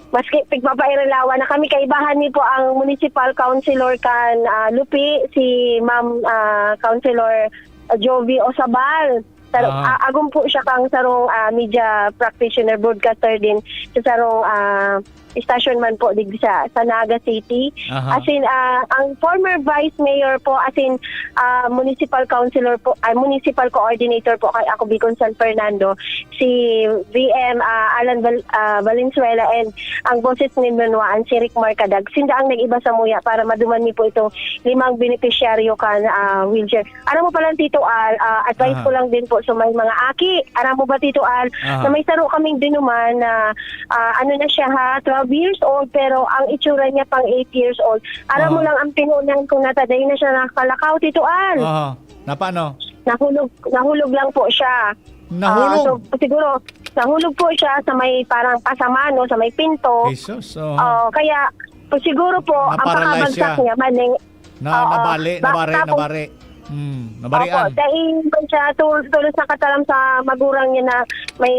maski pigpapairalawan na kami, kaibahan ni po ang municipal councilor kan ah, Lupi, si Ma'am ah, Councilor Jovi Osabal. Sar- Ah. ah, agom po siya kang sarong ah, media practitioner, broadcaster din sa sarong ah, station man po digdi sa, sa Naga City. Aha. As in, ah, ang former vice mayor po, as in, ah, municipal councilor po, ah, municipal coordinator po kay Ako Bicol San Fernando, si V M ah, Alan Val- ah, Valenzuela, and ang boses ni Manuaan, si Rick Marcadag. Sinda ang nag-iba sa muya para maduman mi po itong limang benepisyaryo kan ah, wheelchair. Aram mo pala, Tito Al, ah, advice Aha. ko lang din po sa may mga aki. Aram mo ba, Tito Al, Aha. na may saro kaming dinuman na ah, ano na siya ha, twelve years old, pero ang itsura niya pang eight years old. Aram mo Aha. lang ang pinunan kung nataday na siya nakakalakaw, Tito Al. Aha. Na paano? Nahulog, nahulog lang po siya. Nahulog? Ah, so, siguro, nahulog po siya sa may parang pasaman, no, sa may pinto. Jesus, oh. Oh, kaya, siguro po, ang Na-paralyze pakabagsak siya. niya, maning, Na, oo, nabali, ba- nabari, tapos, nabari. Hmm, nabarian. Opo, dahil man siya tul- tulos nakataram sa magurang niya na may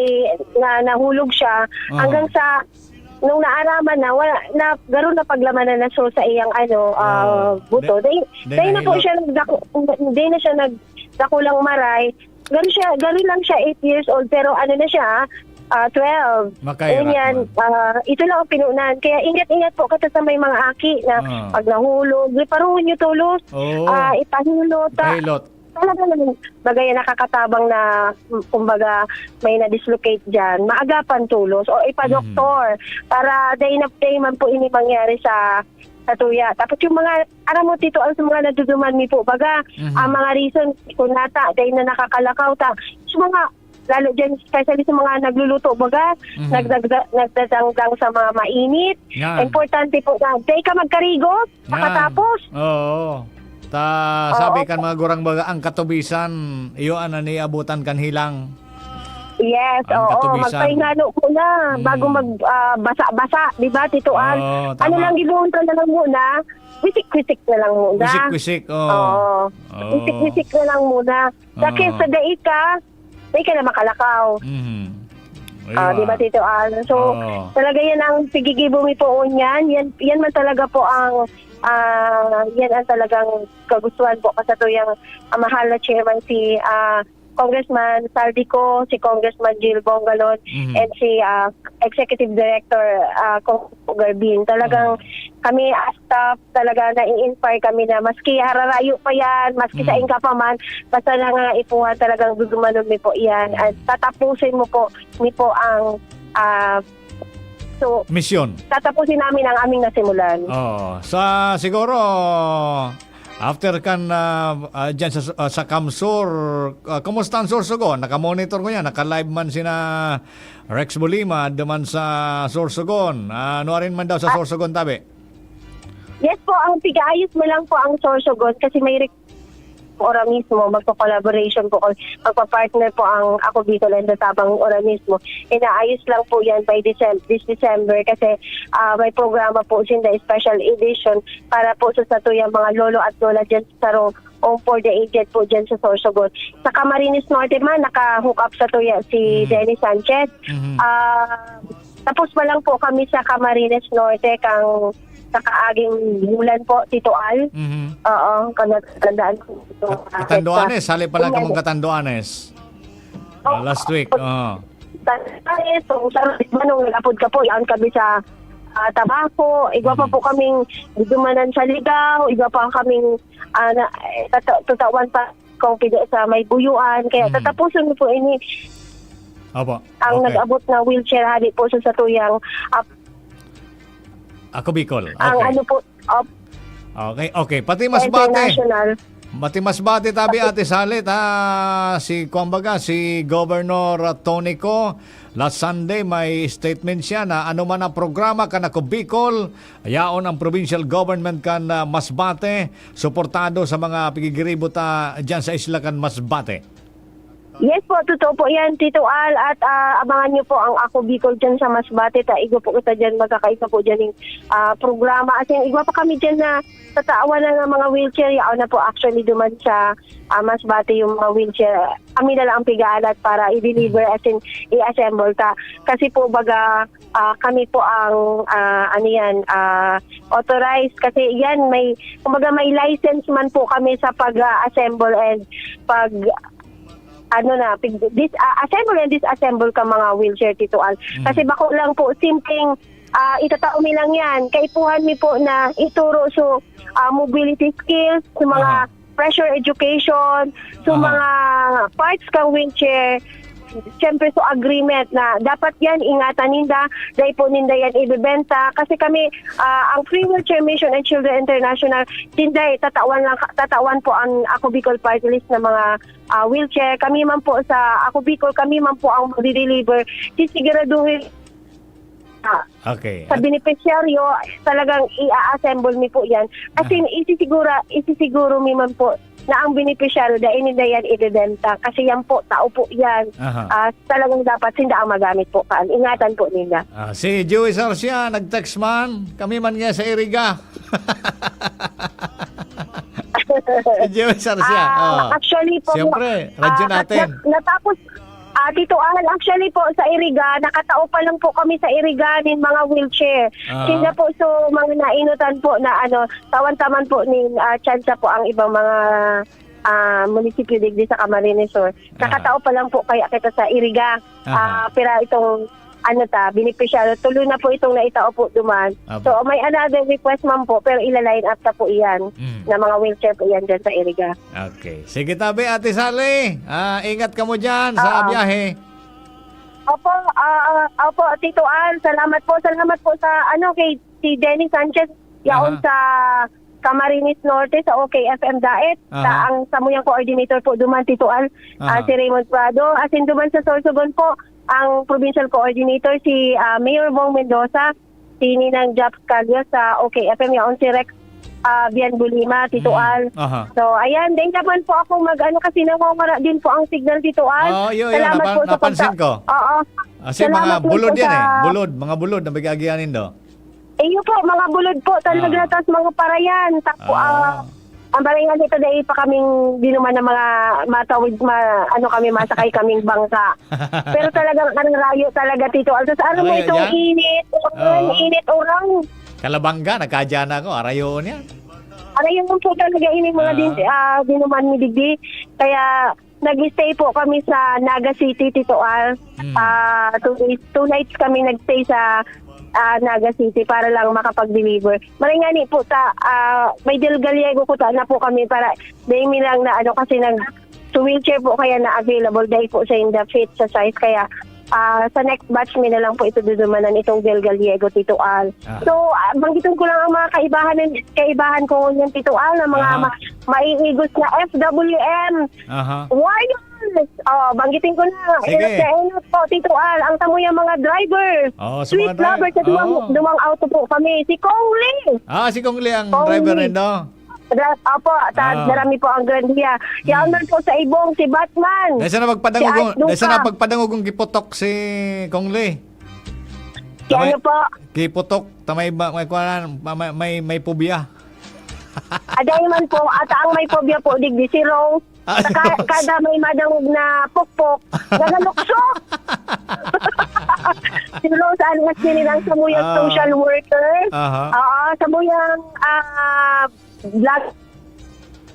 na, nahulog siya. Oo. Hanggang sa, nung naaraman na, wala, na, garo na paglamanan na so sa iyang ano, ah, Oo. buto. Di- Dahil, di dahil na po nahilot. siya nagdako, hindi na siya nagdakulang maray. Garo siya, garo lang siya eight years old, pero ano na siya, ah, twelve. Makahirap Ganyan, man. ah, ito lang ang pinunan. Kaya ingat-ingat po kita sa may mga aki na Ah. pag nahulog, iparuhon nyo tulos, Oo. ah, ipahilot. Ta- Pilot. Talaga naman, bagay nakakatabang na, kumbaga, may na-dislocate dyan, maagapan tulos o ipa-doktor para day na day man po ini mangyari sa sa tuya. Tapos yung mga, aram mo, Tito Al, sa mga naduduman mi po, baga, Mhm. ang mga reason, kung nata, day na nakakalakaw ta, sa mga, lalo dyan, especially sa mga nagluluto, baga, Mhm. nagdagda, nagdadangdang sa mga mainit. Yan. Importante po na, day ka magkarigo, Yan. makatapos. Oo. Ta, Oo. Sabi kan mga gurang baga, ang katubisan, iyo ang naniabutan kan hilang. Yes, Ang oo. katubisan. Magpahingalo muna Mm. bago mag ah, basa-basa, di ba, Tito Al? Oo, Ano tama. lang, gibuhon na lang muna. Wisik-wisik na lang muna. Wisik-wisik, oo. Oo. Oo. Wisik-wisik na lang muna. Sa Oo. kesa dai ka, dai ka na makalakaw. Mhm. Ah, Ayun, di ba, ah. Tito Al? So, Oo. talaga yan ang pigigibo mi po ngunyan. Yan, yan man talaga po ang, ah, yan ang talagang kagustuhan po kasatuyang ah, mahal na chairman si ah, Congressman Saldico, si Congressman Jill Bongalon, Mhm. and si ah, Executive Director ah, Cong Garbin. Talagang Mhm. kami as staff, talaga nai-inspire kami na maski hararayo pa yan, maski Mhm. sa ingka pa man, basta lang nga ipuha, talagang dudumanon mi po yan. Mhm. At tatapusin mo po, mi po ang ah, so, Misyon. tatapusin namin ang aming nasimulan. Oh, sa siguro After kan, ah, ah, dyan sa, ah, sa Kamsur, ah, kumusta ang Sorsogon? Nakamonitor ko yan. Naka-live man sina Rex Bulima duman sa Sorsogon. Ah, ano rin man daw sa Ah. Sorsogon, tabi? Yes po, ang pigaayos mo lang po ang Sorsogon kasi may rek-, ora mismo, magko-collaboration po kami, magpa-partner po ang Ako Bicol and the Tabang ora mismo. Inaayos lang po yan by Decem-, this December kasi, ah, may programa po sinda, special edition para po sa satuyang mga lolo at lola dyan sa Saro, Home for the Aged po dyan sa Sorsogon. Sa Camarines Norte man, naka-hook up satuya si Hmm. Dennis Sanchez. Mhm. Ah, tapos pa lang po kami sa Camarines Norte kang nakaaging bulan po, Tito Al. Mhm. Oo, kung natatandaan ko. Kat-, Catanduanes, hali pa lang kamong Catanduanes. Ah, last week, oo. Catanduanes, so, sa manong nag-apod ka po, yaon kami sa, ah, Tabaco. Igwa pa Mhm. po kaming dumanan sa Ligao, igwa pa kaming, ah, na, eh, tata-, tatawan pa kung pwede sa may Buyuan. Kaya Mhm. tatapuson mo po ini Opo. ang Okay. nag-abot na wheelchair hali po sa satuyang, ah, Ako Bicol. Ang Okay. ano po, op-, Okay, okay. Pati Masbate. International. Pati Masbate, tabi, Pati Ate Salit, ha? Si, kumbaga, si Governor Tonico, last Sunday, may statement siya na ano man ang programa kan Ako Bicol, yaon ang provincial government kan, ah, Masbate, suportado sa mga pigigiribo ta dyan sa isla kan Masbate. Yes po, totoo po yan, Tito Al. At, ah, abangan niyo po ang Ako Bicol dyan sa Masbate. Ta, igwa po kita dyan, magkakaisa po dyan yung, ah, programa. As in, igwa pa kami dyan na tatawan na ng mga wheelchair. Yaon na po actually duman sa, ah, Masbate yung mga wheelchair. Kami na lang ang pig-aalat para i-deliver, as in, i-assemble ta. Kasi po, baga, ah, kami po ang, ah, ano yan, ah, authorized. Kasi yan, may, kumbaga may license man po kami sa pag-assemble and pag, ano na, pig-, dis-, ah, assemble and disassemble ka mga wheelchair, Tito Al. Mm. Kasi bako lang po, simpleng, ah, itatao mi lang yan. Kaipuhan mi po na ituro so, ah, mobility skills, sa mga Aha. pressure education, so Aha. mga parts kang wheelchair, siyempre, so agreement na dapat yan ingatan ninda, dai po ninda yan ibebenta. Kasi kami, ah, ang Free Wheelchair Mission and Children International, tinday, tatawan lang, tatawan po ang Ako Bicol Party List ng mga, ah, wheelchair. Kami man po sa Ako Bicol, kami man po ang magdi-deliver. Sisiguraduhin, ah, Okay. sa At benepisyaryo, talagang i-assemble mi po yan. As in, Aha. isisigura-, isisiguro mi man po na ang benepisyaryo, dai ninda yan ibebenta. Kasi yan po, tao po yan. Aha. Ah, talagang dapat sinda ang magamit po. Kaan, ingatan po ninda. Ah, si Joey Sarsia, nag-text man. Kami man nga sa Iriga. Si Joey Sarsia, Ah, oh. actually po, Siyempre, radyo ah, natin. nat-, natapos, ah, Tito Al, actually po, sa Iriga, nakatao pa lang po kami sa Iriga nin mga wheelchair. Ah. Sinda po, so, mga nainutan po na, ano, tawan-taman po nin, ah, tsansa po ang ibang mga, ah, munisipyo digdi sa Camarines Sur. Ah. Nakatao pa lang po kaya kita sa Iriga. Aha. Ah, pira itong, ano ta, benepisyaryo. Tulo na po itong naitao po duman. Apo. So, may another request man po, pero ila-line up ta po iyan Mm. na mga wheelchair po iyan dyan sa Iriga. Okay. Sige, tabi, Ate Sally. Ah, ingat kamo dyan sa Oo. biyahe. Opo, ah, opo, Tito Al, salamat po. Salamat po sa, ano, kay si Dennis Sanchez, yaon Aha. sa Camarines Norte, sa O K F M Daet. Sa Aha. ang samuyang coordinator po duman, Tito Al, ah, Aha. si Raymond Prado. As in, duman sa Sorsogon po, ang provincial coordinator, si, ah, Mayor Bong Mendoza, si Ninang Japs Calio sa O K F M, yaon si Rex, ah, Bian Bulima, Tito Mm. Al. Aha. So, ayan, dai naman po ako mag-ano kasi nawawara din po ang signal, Tito Al. Oo, yo, yo, Salamat napa-, po sa napansin pagka- ko. Oo. Kasi Salamat mga po bulod po yan sa eh. Bulod, mga bulod na bigay-agihan nindo. Iyo po, mga bulod po talaga, Ah. tas mga parayan. Tapo, Ah. ah, ang parayan nito, dai pa kaming dinuman ng mga matawid, ma-, ano kami, masakay kaming bangka. Pero talagang ararayo talaga, Tito Al. Tas ano mo Arayo itong yan? init, uran, Oo. init, uran. Kalabanga, nagkadya na ako. Arayoon yan. Arayoon po talaga ini mga Ah. din, ah, dinuman ni digdi. Kaya nag-stay po kami sa Naga City, Tito Al. Hmm. Ah, two days, two nights kami nag-stay sa, ah, Naga City para lang makapag-deliver. Maray nga ni po ta, ah, may Del Gallego ko ta na po kami para dai mi lang na ano kasi nag-, so wheelchair po kaya na available dahil po sa in the fit sa size kaya Ah, sa next batch, mi na lang po ito dudumanan, itong Del Gallego, Tito Al. Ah. So, ah, banggitin ko lang ang mga kaibahan ng, kaibahan ko ngunyan, Tito Al, na mga Aha. ma-, maiigos na F W M Aha. Warriors. Oh, banggitin ko na. Sige. Enot na enot po, Tito Al, ang samuyang mga driver. Oh, sa Sweet mga dri-, lover sa duwang, oh. duwang auto po kami. Si Kong Lee. Ah, si Kong Lee ang Kong driver Lee. Rin, no? Dra-, opo, sa Ah. Darami po ang Grandia. Yaon Hmm. man po sa Ibong, si Batman. Dahil sana magpadangog Si ang, Art dahil sana Luca. magpadangog ang giputok si Kong Lee. Si Tamay, ano po? giputok, tamay ba, may kuwanan, ma-, may, may, may phobia. Aday man po, at ang may phobia po, digdi si Rose. Ah, Sa ka-, Rose. kada may madangog na pokpok, nagalukso. Si Rose, ang mas nila ang samuyang Ah. social worker. Aha. Oo, samuyang, ah, vlog.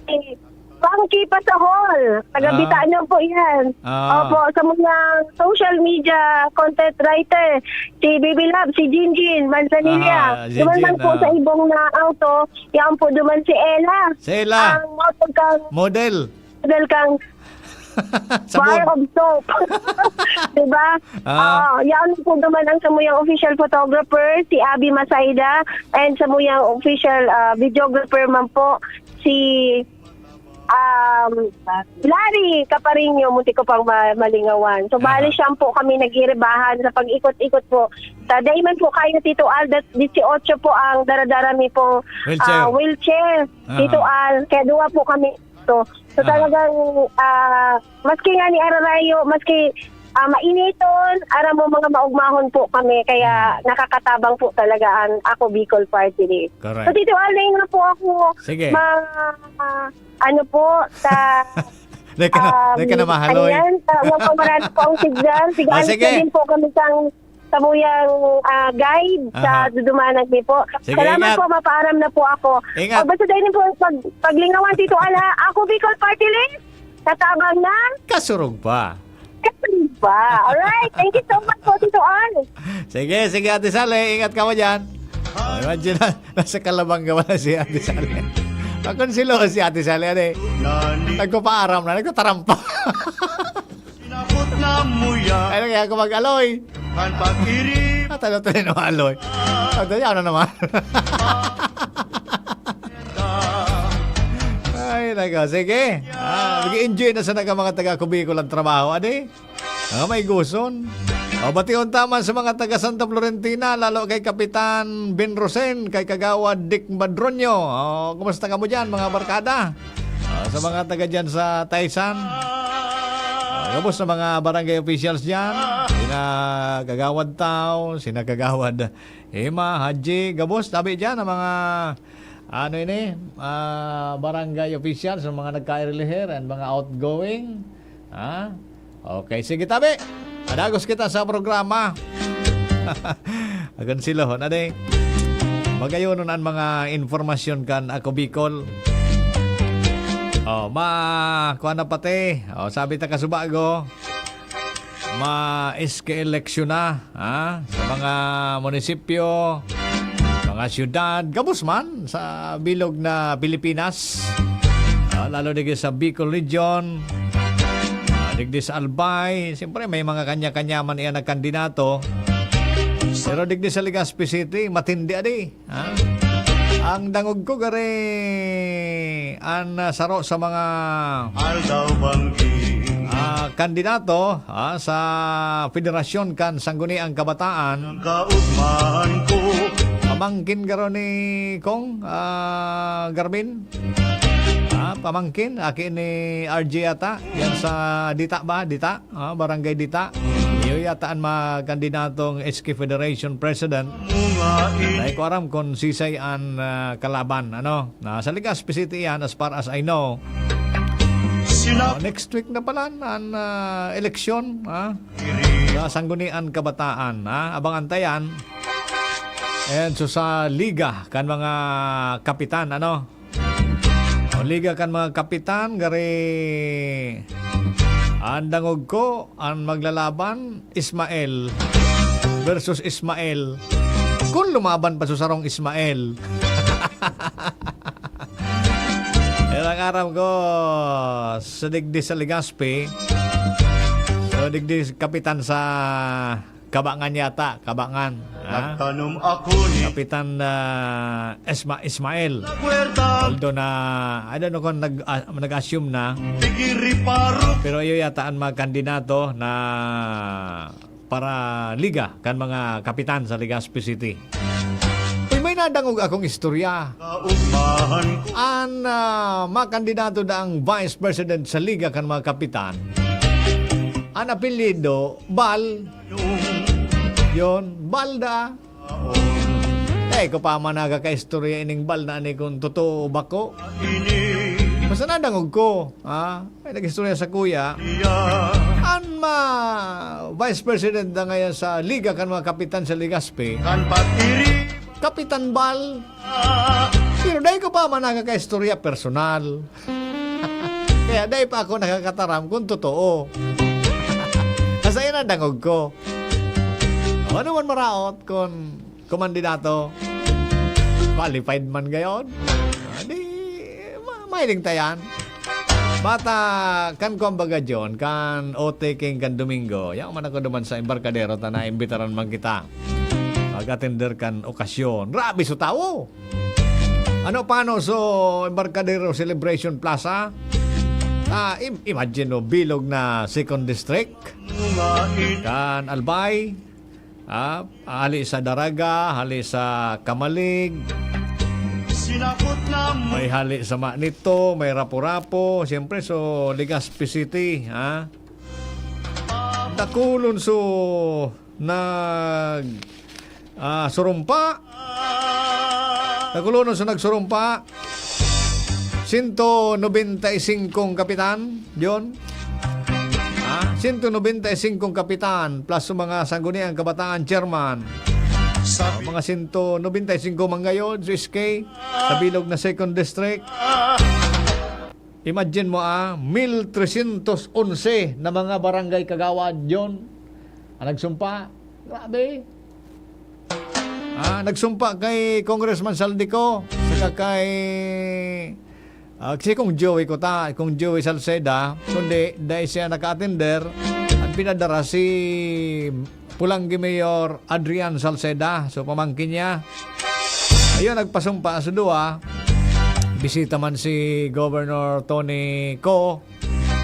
Eh, Funky Pasahol. Taga Ah. Bitaan po yan. Ah. Opo, samuyang social media content writer. Si Baby Love, si Jinjin Manzanilla. Ah, Duman Jinjin, man po ah. sa Ibong na auto, yan po duman si Ella. Si Ella. Ang motor kang Model. model kang Sabon. Bar of soap. Diba? Ah. Ah, yan po naman ang samuyang official photographer, si Abby Masayda, and samuyang official, ah, videographer man po, si, um, Larry Caparinho, muntik ko pang ma-, malingawan. So, bali Aha. siyam po kami nag-irebahan sa pag-ikot-ikot po. Sa daiman po kayo, Tito Al, dat-, disiotso po ang daradara mi pong, Wheelchair. ah, wheelchair, Aha. Tito Al. Kaya duwa po kami to. So, Ah. talagang, ah, maski nga ni ararayo, maski, ah, mainiton, aram mo, mga maugmahon po kami, kaya Hmm. nakakatabang po talaga ang Ako Bicol Party List. Correct. So, Tito Al, na po ako Sige. ma-, ah, ano po, sa, Dahil ka na, um, dahil ka na mahaloy. ano yan, sa, wag pa marami po ang signal. Sige, Ah, sige. din po kami sa samuyang, ah, guide sa Aha. dudumanan niyo po. Sige, Salamat ingat. po, mapaaram na po ako. Ingat. O, basta dahil po pag, paglingawan, Tito Al, ha? Ako, Bicol Party List, tatabang na. Kasurog pa. Kasurog pa. Alright, thank you so much po, Tito Al. Sige, sige, Ate Sally, ingat ka mo dyan. Oh, imagine na, nasa Calabanga wala si Ate Sally. Pakonsilo si Ate Sally, ano eh. Nagpapaaram na, nagtatarampa. Sinabot na muya. Ay, lagi ako mag-aloy. Kan pag-irim. Ah, talo-talo na aloy. Ang dali, ano naman? Ay, nako. Sige. Ah, mag-enjoy na sa naga mga taga Cubicol ang trabaho, adi? Ah, may guson. O, bation ta man sa mga taga Santa Florentina, lalo kay Kapitan Ben Rosen, kay Kagawad Dick Madronio. O, kumusta kamo dyan, mga barkada? Ah, sa mga taga dyan sa Taysan. Ah, gabos sa mga barangay officials dyan. Sina Kagawad Tao, sina Kagawad Emma, Haji, gabos, tabi dyan ang mga, ano ini, ah, barangay officials, ang mga nagkairiliher and mga outgoing. Ha? Okay, sige, tabi. Padagos kita sa programa. Agan sila, ho, na di. Magayonon ang mga informasyon kan Ako Bicol. Oh, ma, kuha na pati. Oh, sabi ta kasubago, ma-S K eleksyon na, ha? Sa mga munisipyo, mga syudad, gabos man sa bilog na Pilipinas. Ah, lalo digdi sa Bicol Region, ah, digdi sa Albay. Siyempre, may mga kanya-kanya man iyan nagkandidato. Pero digdi sa Legazpi City, matindi adi. Ha? Ang dangog ko, gari, an, ah, saro sa mga, Aldaw banggi. ah, kandidato, ah, sa Federasyon kan Sangguniang Kabataan. Ang kaugmahan ko. Pamangkin garo ni Kong, ah, Garmin. Ah, pamangkin, aki ni R J ata. Yan sa Dita ba? Dita? Ah, Barangay Dita. Iyo yata ang mga kandidatong S K Federation President. Dai ko aram kung sisay an, ah, kalaban, ano. Nasa Legazpi City yan, as far as I know. Ah, next week na pala an, ah, eleksyon, ah, sa Sanggunian Kabataan, ah. Abangan ta yan. And so sa Liga kan mga Kapitan, ano. O, Liga kan mga Kapitan, gari, an dangog ko, an maglalaban, Ismael versus Ismael. Kung lumaban pa sa sarong Ismael. Yan ang aram ko sa digdi sa Legazpi. So, So, digdi kapitan sa Kabangan yata, Kabangan, ha? Nagtanom ako ni Kapitan, ah, Esma-, Ismael. Huerta. Although na, I don't know kung nag-, ah, nag-assume na. Pero iyo yata ang mga kandidato na para liga kan mga kapitan sa Legazpi City. Uy, may nadangog akong istorya. An, ah, mga kandidato daang vice president sa Liga kan mga Kapitan. An apelyido, Bal. Yon, Bal da. Eh, ko pa man nagkakaistorya ining Bal na ani kung totoo o bako. Basta nadangog ko, ha? May nag-istorya sa kuya. An ma-, vice president na ngayon sa Liga kan mga Kapitan sa Legazpi. Kapitan Bal. Pero dai ko pa man nakakaistorya personal. Kaya dai pa ako nakakataram kung totoo. Basta yan ang dangog ko. O, ano man maraot kung kumandidato, qualified man gayon. Ah, di, ma-, mahiling ta yan. Bata, kan kuwan baga, John, kan O T King kan Domingo, yaon man ako duman sa embarkadero, ta naimbitaran man kita. Mag-atender kan okasyon. Grabe so tawo! Ano, paano so embarkadero Celebration Plaza? Ah, im-, imagine mo, bilog na Second District. Kan Albay, ah, hali sa Daraga, hali sa Camalig, may hali sa Manito, may Rapu-Rapu, siyempre, so, Legazpi City, ha? Dakulon so nag, ah, surumpa. Dakulon so nagsurumpa. Sento nobenta y singkong kapitan, John. Ah, sento nobenta y singkong kapitan plus sa mga Sangguniang Kabataan chairman. Sa mga sento nobenta y singko manggayod, so S K, sa bilog na Second District. Imagine mo, ah, mil tresyentos onse na mga barangay kagawad, John, ang nagsumpa. Grabe. Ah, nagsumpa kay Congressman Zaldy Co, saka kay, ah, si Kong Joey Cota, Kong Joey Salceda, kundi dai siya naka-attender, ang pinadara si Polangui Mayor Adrian Salceda, so pamangkin niya. Ayun, nagpasumpa sa duwa. Bisita man si Governor Tony Co,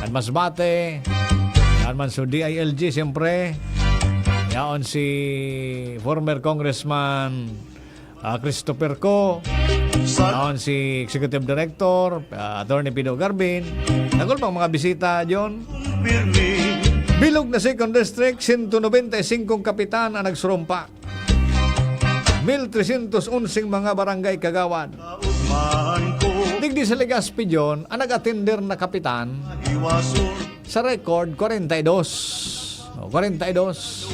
kan Masbate, kan man so D I L G, siyempre. Yaon si former Congressman, ah, Christopher Co. Yaon si Executive Director, ah, Attorney Pido Garbin. Dakul pang mga bisita, John. Bilog na Second District, sento nobenta y singkong kapitan ang nagsurumpa. Mil tresyentos onseng mga barangay kagawad. Digdi sa Legazpi, John, ang nag-atender na kapitan, sa record, kwarenta y dos. O, kwarenta y dos.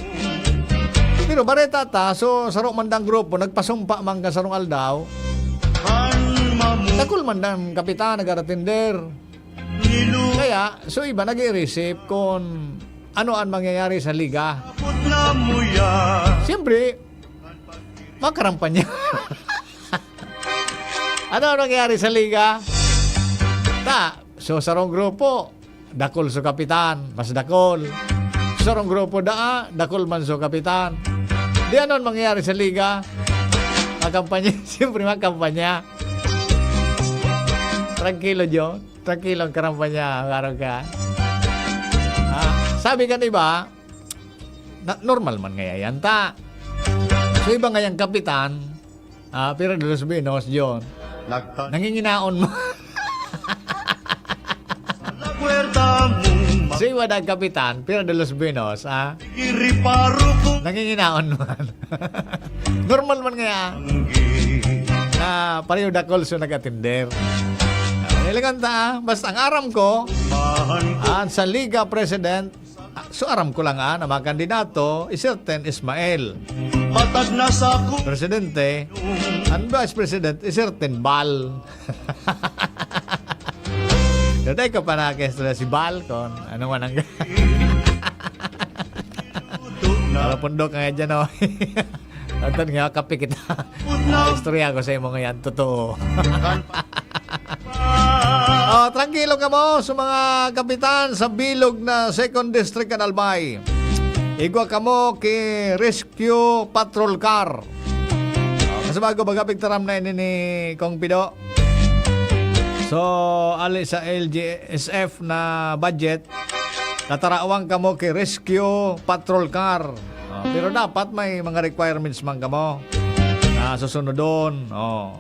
Pero bareta ta, so, saro man dang grupo, nagpasumpa man kan sarong aldaw. Dakul man dang kapitan, nag-atender. Kaya, so iba nag-iisip kung ano ang mangyayari sa liga. Siyempre, magkarampanya. Ano ang nangyayari sa liga? Ta, so sarong grupo, dakul so kapitan, mas dakul. Sarong grupo daa, dakul man so kapitan. Di ano ang mangyayari sa liga? Magkampanya, siyempre magkampanya. Tranquilo, John. Tranquilo ang karamba niya, ang araw ka. Ah, sabi kan iba, na, normal man ngaya yan ta. So, iba ngayang kapitan, ah, pero de los Pinos, John. Nagta- Nanginginaon mo. Sa puwerta mong ma- So, iba na ang kapitan, pero de los Pinos, ah. Iriparo ko. Nanginginaon man. Normal man ngaya na pareho dakul so nag-atender. Ah, elegante, ah. Basta ang aram ko, ah, sa Liga President, ah, so aram ko lang, ah, na mga kandidato, is certain Ismael. Matag na sa ku- Presidente, ang Vice President, is certain Bal. Daday ka pa nakakistorya si Bal, kon ano man ang Para pundok nga dyan, oh. Atun nga, kape kita. Ah, istorya ko sa imo ngayon, totoo. Ah, trangkilo kamo sa mga kapitan sa bilog na Second District kan Albay. Igwa kamo ki Rescue Patrol Car. Ah, kasi bago baga pigtaram na ini ni Kong Pido. So, ali sa L G S F na budget, tatarawan kamo ki Rescue Patrol Car. Ah, pero dapat may mga requirements man kamo na susunodon. Oh.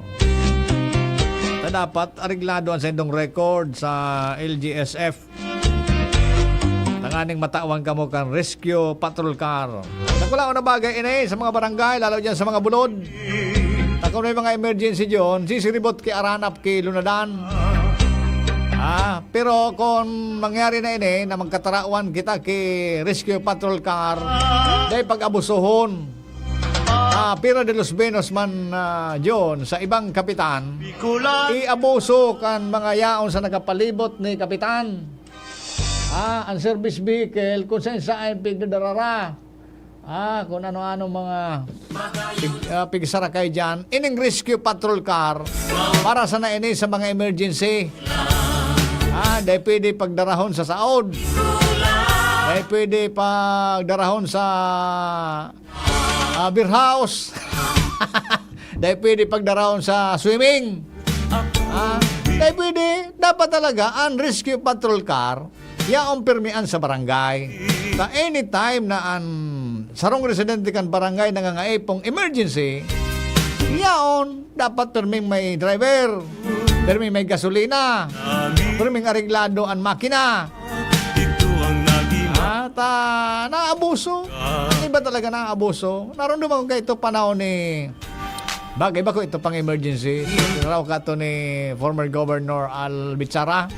Ta dapat areglado an saindong record sa L G S F. Tanganing matawan kamo kan rescue patrol car. Dakulaon na bagay ini sa mga barangay, lalo diyan sa mga bulod. Ta kun may mga emergency diyon, sisiribot ki aranap ki lunadan. Ah, pero kung mangyari na ini na magkatarawan kita ki rescue patrol car, dai pag-abusohon. Ah, Pira de los Vinos man, ah, John, sa ibang kapitan, iabuso kan mga yaon sa nakapalibot ni kapitan. Ah, ang service vehicle, kung saan-saan pigdarara. Ah, kung ano-ano mga pig-, ah, pigsarakay dyan. Ining rescue patrol car, para sana ini sa mga emergency. Ah, dai pwede pagdarahon sa saod. Dai pwede pagdarahon sa, ah, beer house. Dai pwede pagdarahon sa swimming. Ah, dai pwede. Dapat talaga ang rescue patrol car, yaon pirmi an sa barangay. Ta anytime na an sarong residente kan barangay nangangaipong emergency, yaon, dapat pirming may driver, pirming may gasolina, pirming areglado an makina. At, ah, naabuso. Ang iba talaga naabuso. Narumduman ko kaito panahon ni, bagay ba ko ito pang emergency? Raw ka to ni former Governor Al Bichara.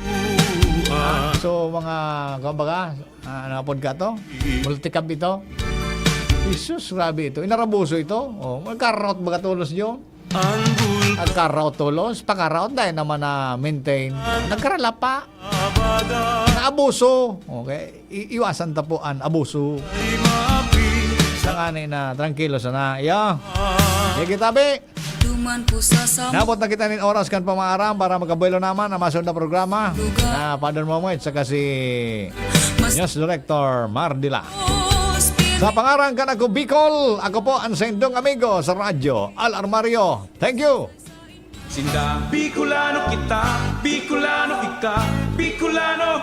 Ah, so, mga, kumbaga, ah, ano apod ka to? Multicab ito? Jesus, grabe ito. Inarabuso ito. Oh, magkaraot baga tolos yun. Ang bulto. Nagkaraot tolos, pakaraot dahil naman na maintain. Nagkaralapa. Naabuso. Okay. I-, iwasan ta po an abuso. Ay maapi. Sangani na, trangkilo sana. Iyo. Sige, tabi. Duman po sa sam- Nabot na kita nin oras kan pamaaram para magkabuelo naman ang masunod na programa na Father Momoy at saka si Mas- News Director Mardila. Sa pangaran kan Ako Bicol, ako po ang saindong amigo sa radyo, Al Armario. Thank you! Sinda, Bicolano kita, Bicolano ika, Bicolano